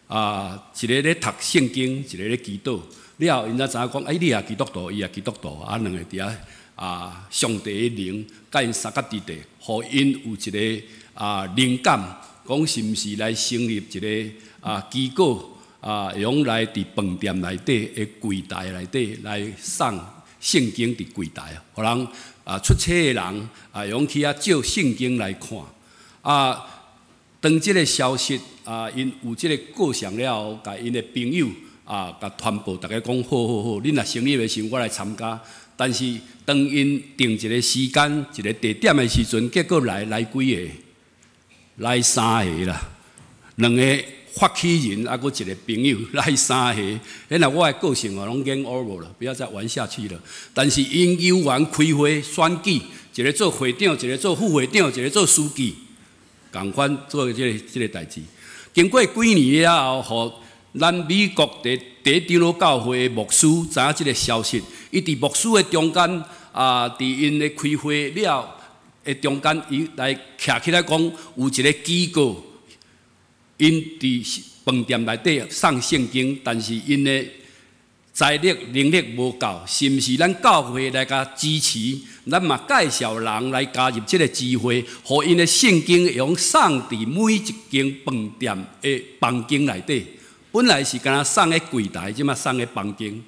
啊，一个咧讀聖經，一個咧祈禱。了後，𪜶才知影講，欸，你也基督徒，伊也基督徒，兩个佇遐，上帝的靈佮𪜶相佮佇地，予𪜶有一个靈感，講是毋是來成立一个機構，會用來佇飯店內底的櫃台內底來送聖經佇櫃台，予人出差的人會用去遐借聖經來看。當這个消息𪜶有這个構想了後，共𪜶的朋友共傳報，逐家講好好好，恁若成立的時陣，我來參加。但是當𪜶定一个時間、一个地點的時陣，結果來幾个？來三个啦，兩个發起人，閣一个朋友來三个。彼若我的個性哦，攏 game over 了，不要再玩下去了。但是𪜶有緣開會選舉，一个做會長，一个做副會長，一个做書記，仝款做這个代誌。經過幾年了後，予咱美國佇第一長老教會的牧師知影這个消息，伊佇牧師的中間，佇𪜶的開會了的中間，伊來徛起來講，有一个機構，𪜶佇飯店內底送聖經，但是𪜶的財力能力無夠，是毋是咱教會來共支持？咱嘛介紹人來加入這个支會，予𪜶的聖經會送佇每一間飯店的房間內底。本來是敢若送佇櫃台，這馬送佇房間，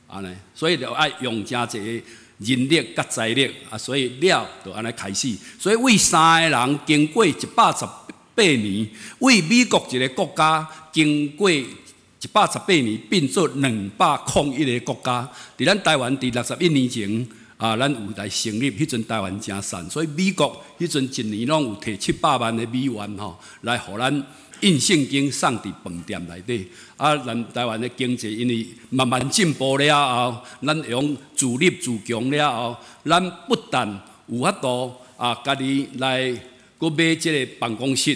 按呢，所以就愛用誠濟人力佮財力，所以了就按呢開始。所以為三个人經過118年，為美國一个國家經過118年變做201个國家。佇咱台灣佇61年前，咱有來成立，彼陣台灣誠散，所以美國彼陣一年攏有提700萬的美元吼，來予咱印聖經送佇飯店內底。咱台灣的經濟因為慢慢進步了後，咱會用自立自強了後，咱不但有法度家己來閣買這个辦公室，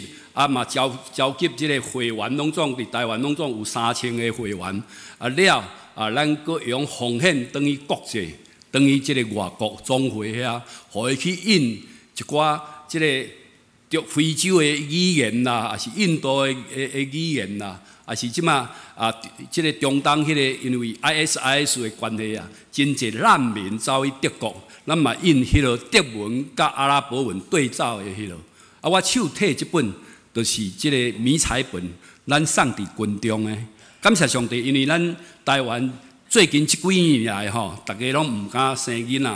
嘛召集這个會員，攏總佇台灣攏總有3000个會員。了咱閣用奉獻轉去國際，轉去這个外國總會遐，予伊去印一寡這个非洲的語言啦，抑是印度的語言啦，抑是這馬這个中東彼个因為 ISIS 的關係啊，真濟難民走去德國，咱嘛印彼个德文佮阿拉伯文對照的彼个。我手提這本就是這个迷彩本，咱送佇軍中的。感謝上帝，因為咱台灣最近這幾年來吼，逐家攏毋敢生囡仔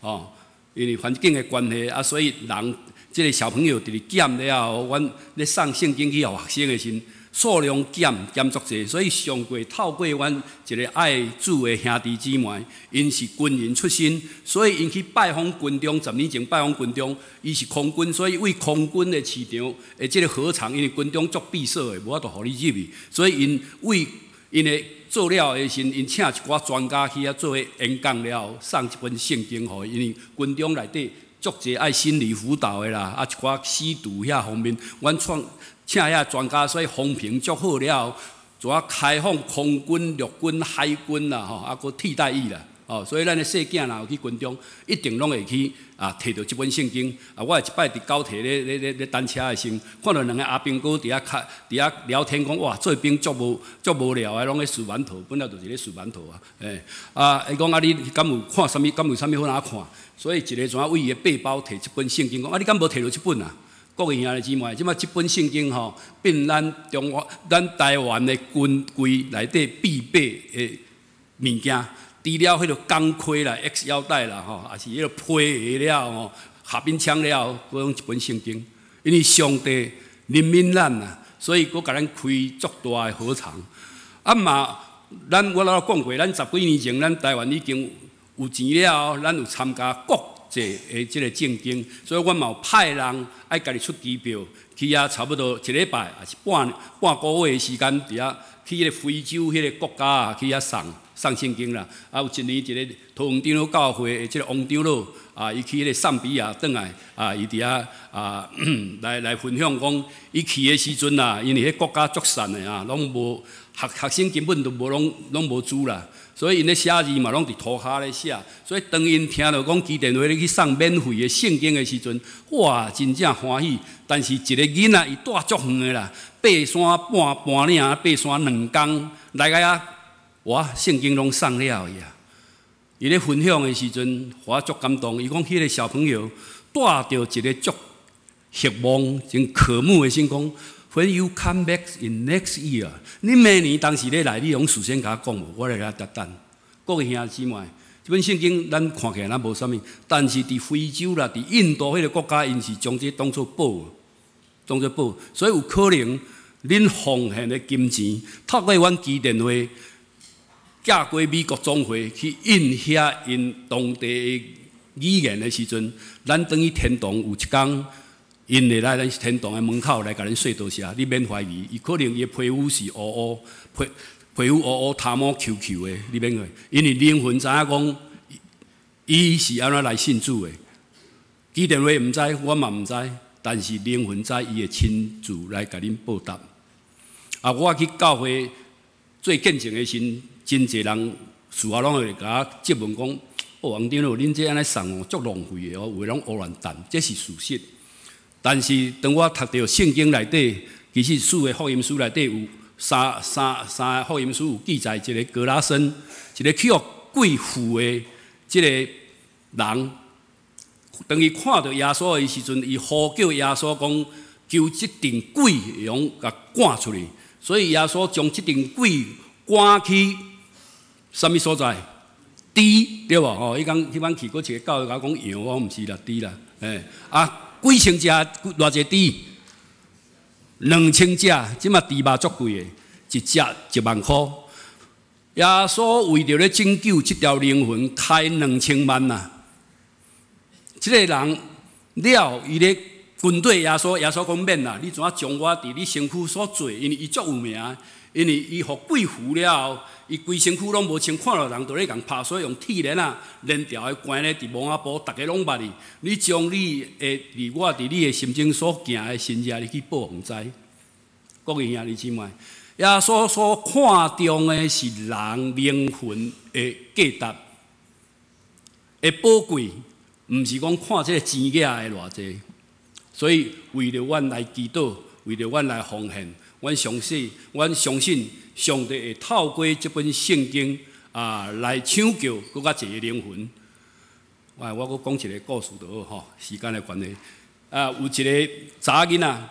吼，因為環境的關係，所以人這个小朋友直直減了後，阮咧送聖經去予學生的時陣，數量減減足濟，所以上過透過阮一个愛主的兄弟姊妹，𪜶是軍人出身，所以𪜶去拜訪軍中，10年前拜訪軍中，伊是空軍，所以為空軍的市場的這个禾場，因為軍中足閉鎖的，無法度予你入去，所以𪜶為𪜶的做了的時陣，𪜶請一寡專家去遐做演講了後，送一本聖經予伊，因為軍中內底足濟愛心理輔導的啦，一寡吸毒遐方面，阮創請遐專家，所以風評足好了後，怎啊開放空軍、陸軍、海軍啦，吼，閣替代役啦，所以咱的細囝若有去軍中，一定攏會去提著這本聖經。我有一擺佇高鐵咧等車的時陣，看著兩个阿兵哥佇遐聊天，講哇，做兵足無聊的，攏咧欶饅頭，本來就是咧欶饅頭啊，伊講你敢有看啥物？敢有啥物好通看？所以一个怎啊為伊的背包提這本聖經，講你敢無提著這本啊？各位兄弟姊妹，這擺這本聖經吼，變咱中華、咱台灣的軍規內底必備的物件。除了彼个鋼盔啦、X 腰帶啦，吼，抑是彼个皮鞋了吼、合兵槍了，閣用一本聖經。因為上帝憐憫咱啊，所以閣共咱開足大的禾場。嘛，咱我老講過，咱十幾年前，咱台灣已經有錢了後，咱有參加國際的這個政經，所以阮嘛有派人愛家己出機票去遐，差不多一禮拜，抑是半半個月的時間，佇遐去彼個非洲彼個國家啊，去遐送送聖經啦。啊，有一年一個桃園長老教會的這個王長老啊，伊去彼個尚比亞轉來啊，伊佇遐啊來來分享講，伊去的時陣啊，因為彼國家足散的啊，攏無學學生根本都無攏攏無資啦。所以𪜶咧寫字嘛，攏佇塗跤咧寫。所以當𪜶聽著講基甸會咧去送免費的聖經的時陣，哇，真正歡喜。但是一個囡仔，伊蹛足遠的啦，爬山半半嶺，爬山兩工來到遐，哇，聖經攏送了去啊！伊咧分享的時陣，我足感動。伊講彼個小朋友帶著一個足渴望、真渴慕的心講：When you come back in next year，你明年當時咧來，你攏事先共我講無，我來遐等。各位兄弟姊妹，這本聖經咱看起來咱無啥物，但是佇非洲啦、佇印度彼個國家，𪜶是將這當做寶，當做寶，所以有可能恁奉獻的金錢，透過阮基甸會寄過美國總會去印遐𪜶當地的語言的時陣，咱轉去天堂有一工。𪜶會來咱天堂的門口來共恁說多謝，你免懷疑，伊可能伊的皮膚是烏烏，皮皮膚烏烏，頭毛虯虯的，你免懷疑，因為靈魂知影講，伊是按怎來信主的。基甸會毋知，我嘛毋知，但是靈魂知，伊會親自來共恁報答。啊，我去教會做見證的時，真濟人事後攏會共我質問講：哦，王長老，恁這按呢送哦，足浪費的哦，有的攏烏亂擲，這是事實。但是當我讀著聖經內底，其實四個福音書內底有三三三個福音書有記載一個格拉森，一個去予鬼附的這個人，當伊看著耶穌的時陣，伊呼叫耶穌講：求這陣鬼會用共趕出去。所以耶穌將這陣鬼趕去啥物所在？豬對無？吼，彼工彼擺去閣一個教會共我講羊，我講毋是啦，豬啦，欸啊！幾千隻，偌濟豬？2000隻，這馬豬肉足貴的，一隻1萬箍。耶穌為著咧拯救這條靈魂，開2000萬啊！這個人了，伊咧跟綴耶穌，耶穌講免啦，你怎啊將我佇你身軀所做？因為伊足有名，因為伊予鬼附了後，伊規身軀攏無穿，看著人就咧共拍，所以用鐵鏈仔連條的關咧佇墓仔埔，逐家攏捌伊。你將你的佇我佇你的心中所行的神跡，你去報予知。各位兄弟姊妹，耶穌所看重的是人靈魂的價值的寶貴，毋是講看這個錢額的偌濟。所以為著阮來祈禱，為著阮來奉獻，阮相信，阮相信上帝會透過這本聖經啊來搶救閣較濟个靈魂。我我閣講一個故事就好吼，時間的關係。啊，有一個查某囡仔，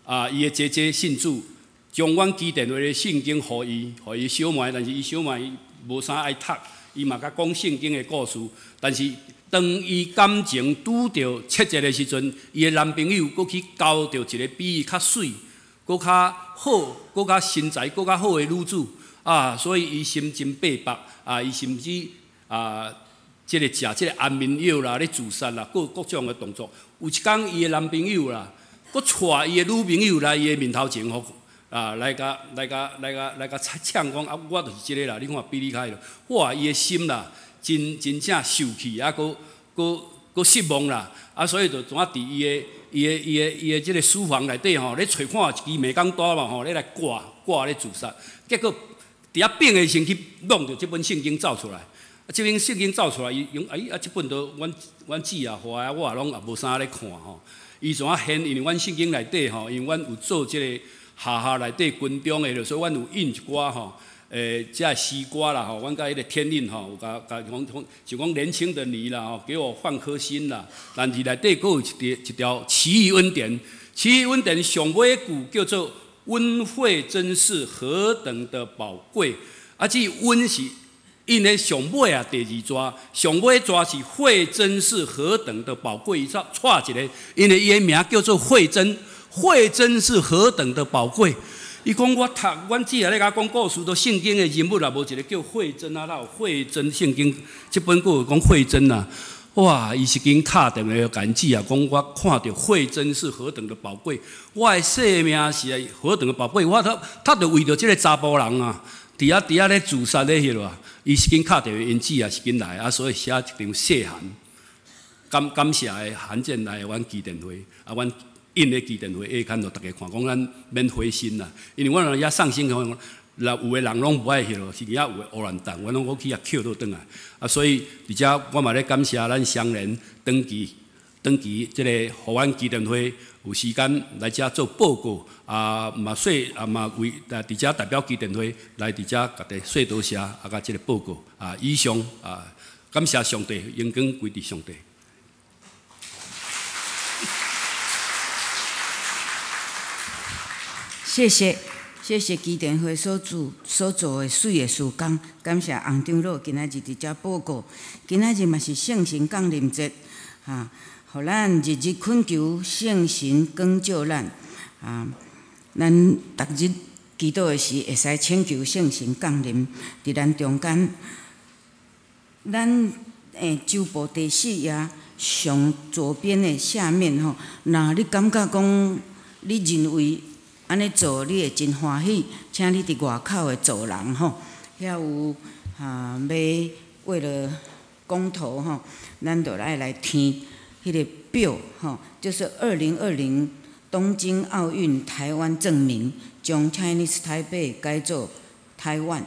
啊，伊的姐姐信主，將阮基甸會的聖經予伊，予伊小妹，但是伊小妹無啥愛讀，伊嘛佮講聖經的故事，但是當伊感情拄著挫折的時陣，伊的男朋友閣去交著一個比伊較媠、閣較好、閣較身材閣較好的女子，啊，所以伊心真百縛，啊，伊甚至啊，這個食這個安眠藥啦，咧自殺啦，各各種的動作。有一工，伊的男朋友啦，閣帶伊的女朋友來伊的面頭前，予啊，來共來共來共來共嗆講啊，我就是這個啦，你看比你較彼落，哇，伊的心啦，真真正受氣，啊，閣閣閣失望啦，啊，所以就怎啊佇伊的伊的伊的伊的這個書房內底吼，咧揣看一支美工刀嘛吼，咧來割割咧自殺，結果佇遐變的時陣去弄著這本聖經走出來，啊，這本聖經走出來，伊講哎啊，這本都阮阮姊也予我，我也攏也無啥咧看吼。伊怎啊現？因為阮聖經內底吼，因為阮有做這個學校內底軍中的，所以阮有印一寡吼，這個詩歌啦吼，阮佮彼個天印吼，有共共講講，就講年輕的你啦吼，給我放顆心啦。但是內底閣有一條一條奇異恩典，奇異恩典上尾一句叫做恩惠真是何等的寶貴。啊，這恩是印咧上尾啊，第二逝，上尾逝是惠真是何等的寶貴，伊煞錯一個，因為伊的名叫做惠珍，惠珍是何等的寶貴。伊講我讀，阮姊仔咧共我講故事，都聖經的人物啊，無一个叫慧珍啊，哪有慧珍聖經？這本閣有講慧珍啊，哇！伊是緊敲電話予阮姊啊，講我看著慧珍是何等的寶貴，我的生命是何等的寶貴。我讀著為著這个查埔人啊，佇遐咧自殺咧彼落啊，伊是緊敲電話，𪜶姊啊是緊來啊，所以寫一張謝函，感謝的函件來阮基電會啊，阮印咧基電會下刊，予逐家看，講咱免灰心啦，因為阮若遐送信，若有的人攏無愛彼落，是遐有的烏蘭蛋，阮攏閣去遐抾倒轉來。啊，所以佇遮我嘛咧感謝咱雙連長期這個，予阮基電會有時間來遮做報告，啊嘛說啊嘛為佇遮代表基電會來佇遮共大家說多謝啊，共這个報告啊，以上啊，感謝上帝，榮光歸佇上帝。
謝謝，謝謝基電會所做的水的事工，感謝洪長老今仔日佇遮報告。今仔日嘛是聖神降臨節，哈，予咱日日懇求聖神光照咱，啊，咱逐日祈禱的時會使請求聖神降臨佇咱中間。咱週報第四頁上左邊的下面吼，若你感覺講你認為按呢做，你會真歡喜，請你佇外口的走廊吼，遐有哈欲為了公投吼，咱就愛來填彼个表吼，就是2020東京奧運台灣正名，將 Chinese Taipei 改做台灣，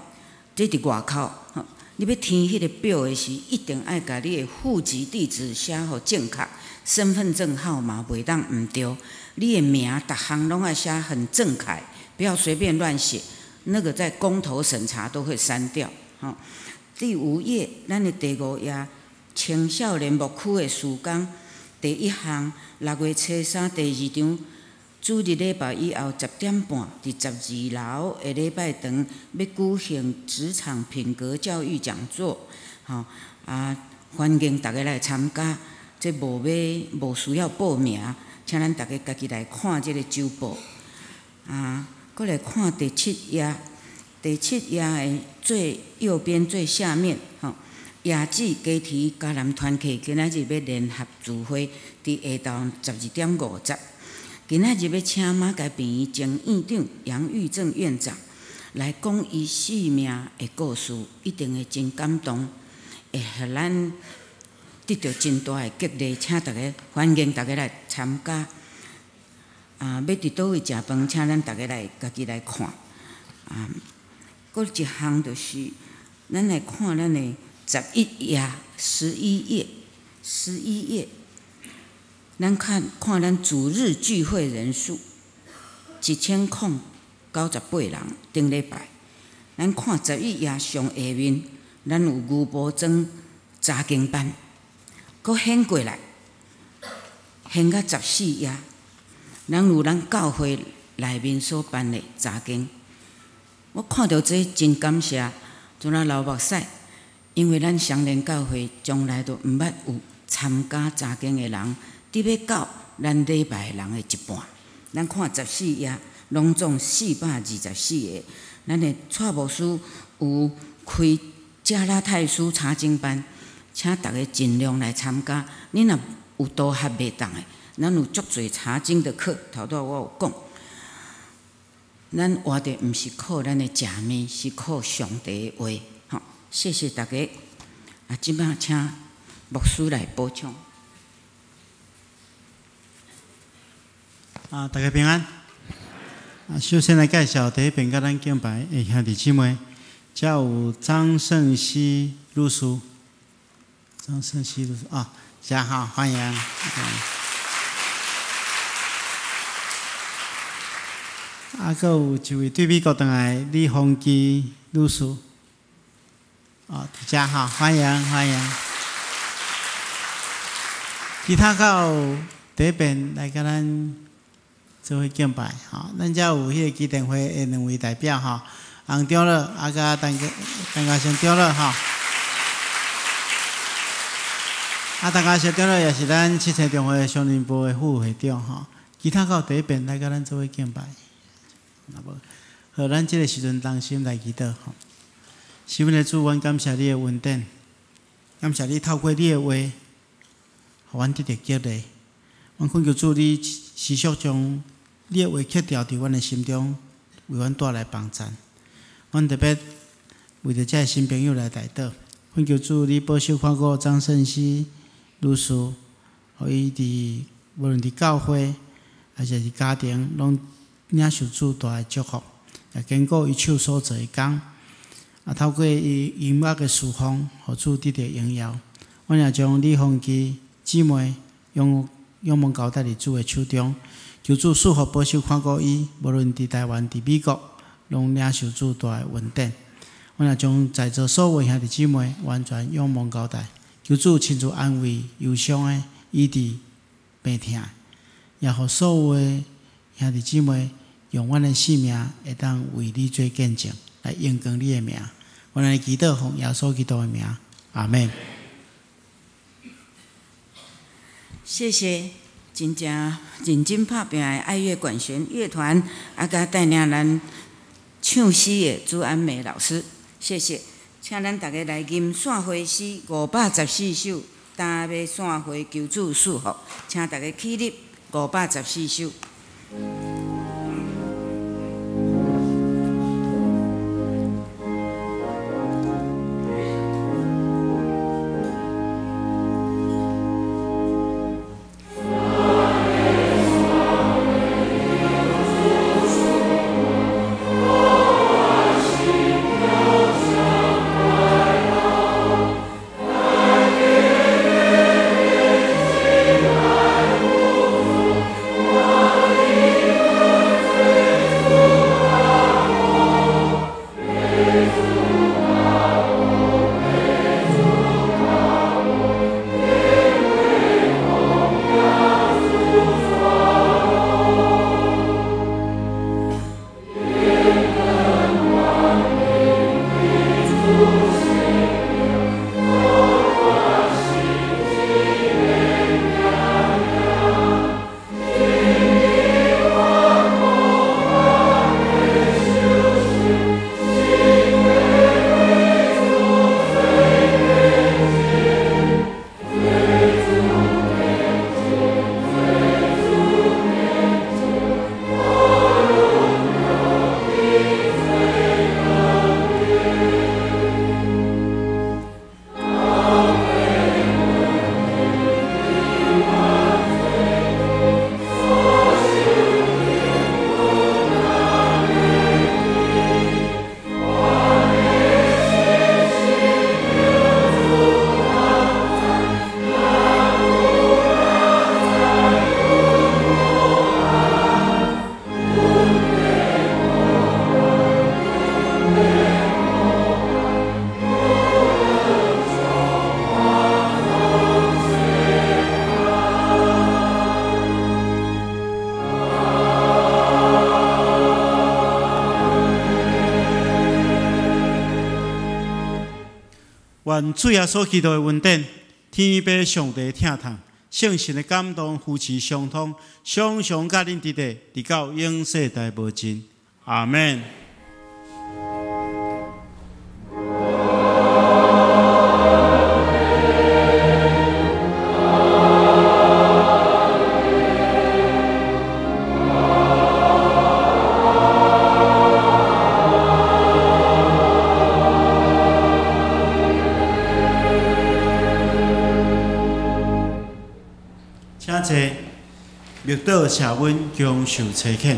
這佇外口吼。你欲填彼个表的時，一定愛共你的戶籍地址寫予正確，身份證號碼袂當毋對。你的名逐項攏愛寫很正楷，不要隨便亂寫，那個在公投審查都會刪掉。吼，第五頁，咱的第五頁，青少年牧區的事工，第一項，6月初3第二場，主日禮拜以後10點半，佇12樓的禮拜堂，欲舉行職場品格教育講座，吼啊，歡迎大家來參加，這無欲無需要報名。請咱逐家家己來看這个週報，啊，閣來看第七頁，第七頁的最右邊最下面，吼，亞姊家提迦南團契今仔日欲聯合聚會，佇下晝12點50。今仔日欲請馬偕病院前院長楊玉正院長來講伊生命的故事，一定會真感動，會予咱得著真大的激勵，請大家歡迎大家來參加。啊，欲佇佗位食飯，請咱逐家來家己來看。啊，閣一項就是，咱來看咱的11頁、11頁、十一頁，咱看看咱主日聚會人數，1098人，頂禮拜。咱看11頁上下面，咱有牛埔莊查經班。閣掀過來，掀到14頁，咱有咱教會內面所辦的查經。我看著這真感謝，陣仔流目屎，因為咱雙連教會從來都毋捌有參加查經的人，得欲到咱禮拜的人的一半。咱看14頁，攏總424個。咱的蔡牧師有開加拉太書查經班。請逐家盡量來參加。你若有導學袂當的，咱有足濟查經的課，頭拄仔我有講。咱活著毋是靠咱的食物，是靠上帝的話。吼，謝謝大家。啊，這擺請牧師來補充。
啊，大家平安。啊，首先來介紹第一遍佮咱敬拜的兄弟姊妹，遮有張勝熙女士。張勝熙女士啊，遮好，歡迎。啊，閣有一位對美國轉來李鳳基女士，哦，佇遮吼，歡迎歡迎。其他閣有第一遍來佮咱做伙敬拜吼，咱遮有彼個基電會的兩位代表吼，洪長老啊，佮陳家成長老吼。啊，陳家成長老也是咱七星中會少年部的副會長吼。其他閣有第一遍來佮咱做伙敬拜。若無，好，咱這个時陣同心來祈禱吼。是阮的主，阮感謝你的恩典，感謝你透過你的話，予阮得著激勵。阮懇求主，你持續將你的話刻牢佇阮的心中，為阮帶來幫贊。阮特別為著這个新朋友來代禱，懇求主你保守看顧張勝熙女士，予伊佇無論佇教會，抑是佇家庭，攏領受主大的祝福，也堅固伊手所做的工。啊，透過伊音樂的事奉，予主得著榮耀。阮也將李鳳基姊妹仰仰望交代佇主的手中，求主賜福保守看顧伊，無論佇台灣、佇美國，攏領受主大的恩典。阮也將在座所有兄弟姊妹完全仰望交代，求主親自安慰憂傷的、醫治病痛的，也予所有的兄弟姊妹用阮的性命會當為你做見證，來榮光你的名。阮來祈禱奉耶穌基督的名，阿們。
謝謝真正認真拍拚的愛樂管弦樂團，啊，佮帶領咱唱詩的朱安美老師，謝謝。請咱大家來吟散花詩514首，擔馬散花求主賜福，請大家起立514首。
願主耶穌基督的恩典、天父上帝疼痛、聖神的感動、扶持相通，常常佮恁佇咧，直到永世代無盡。阿們。請坐，默禱社阮享受差遣。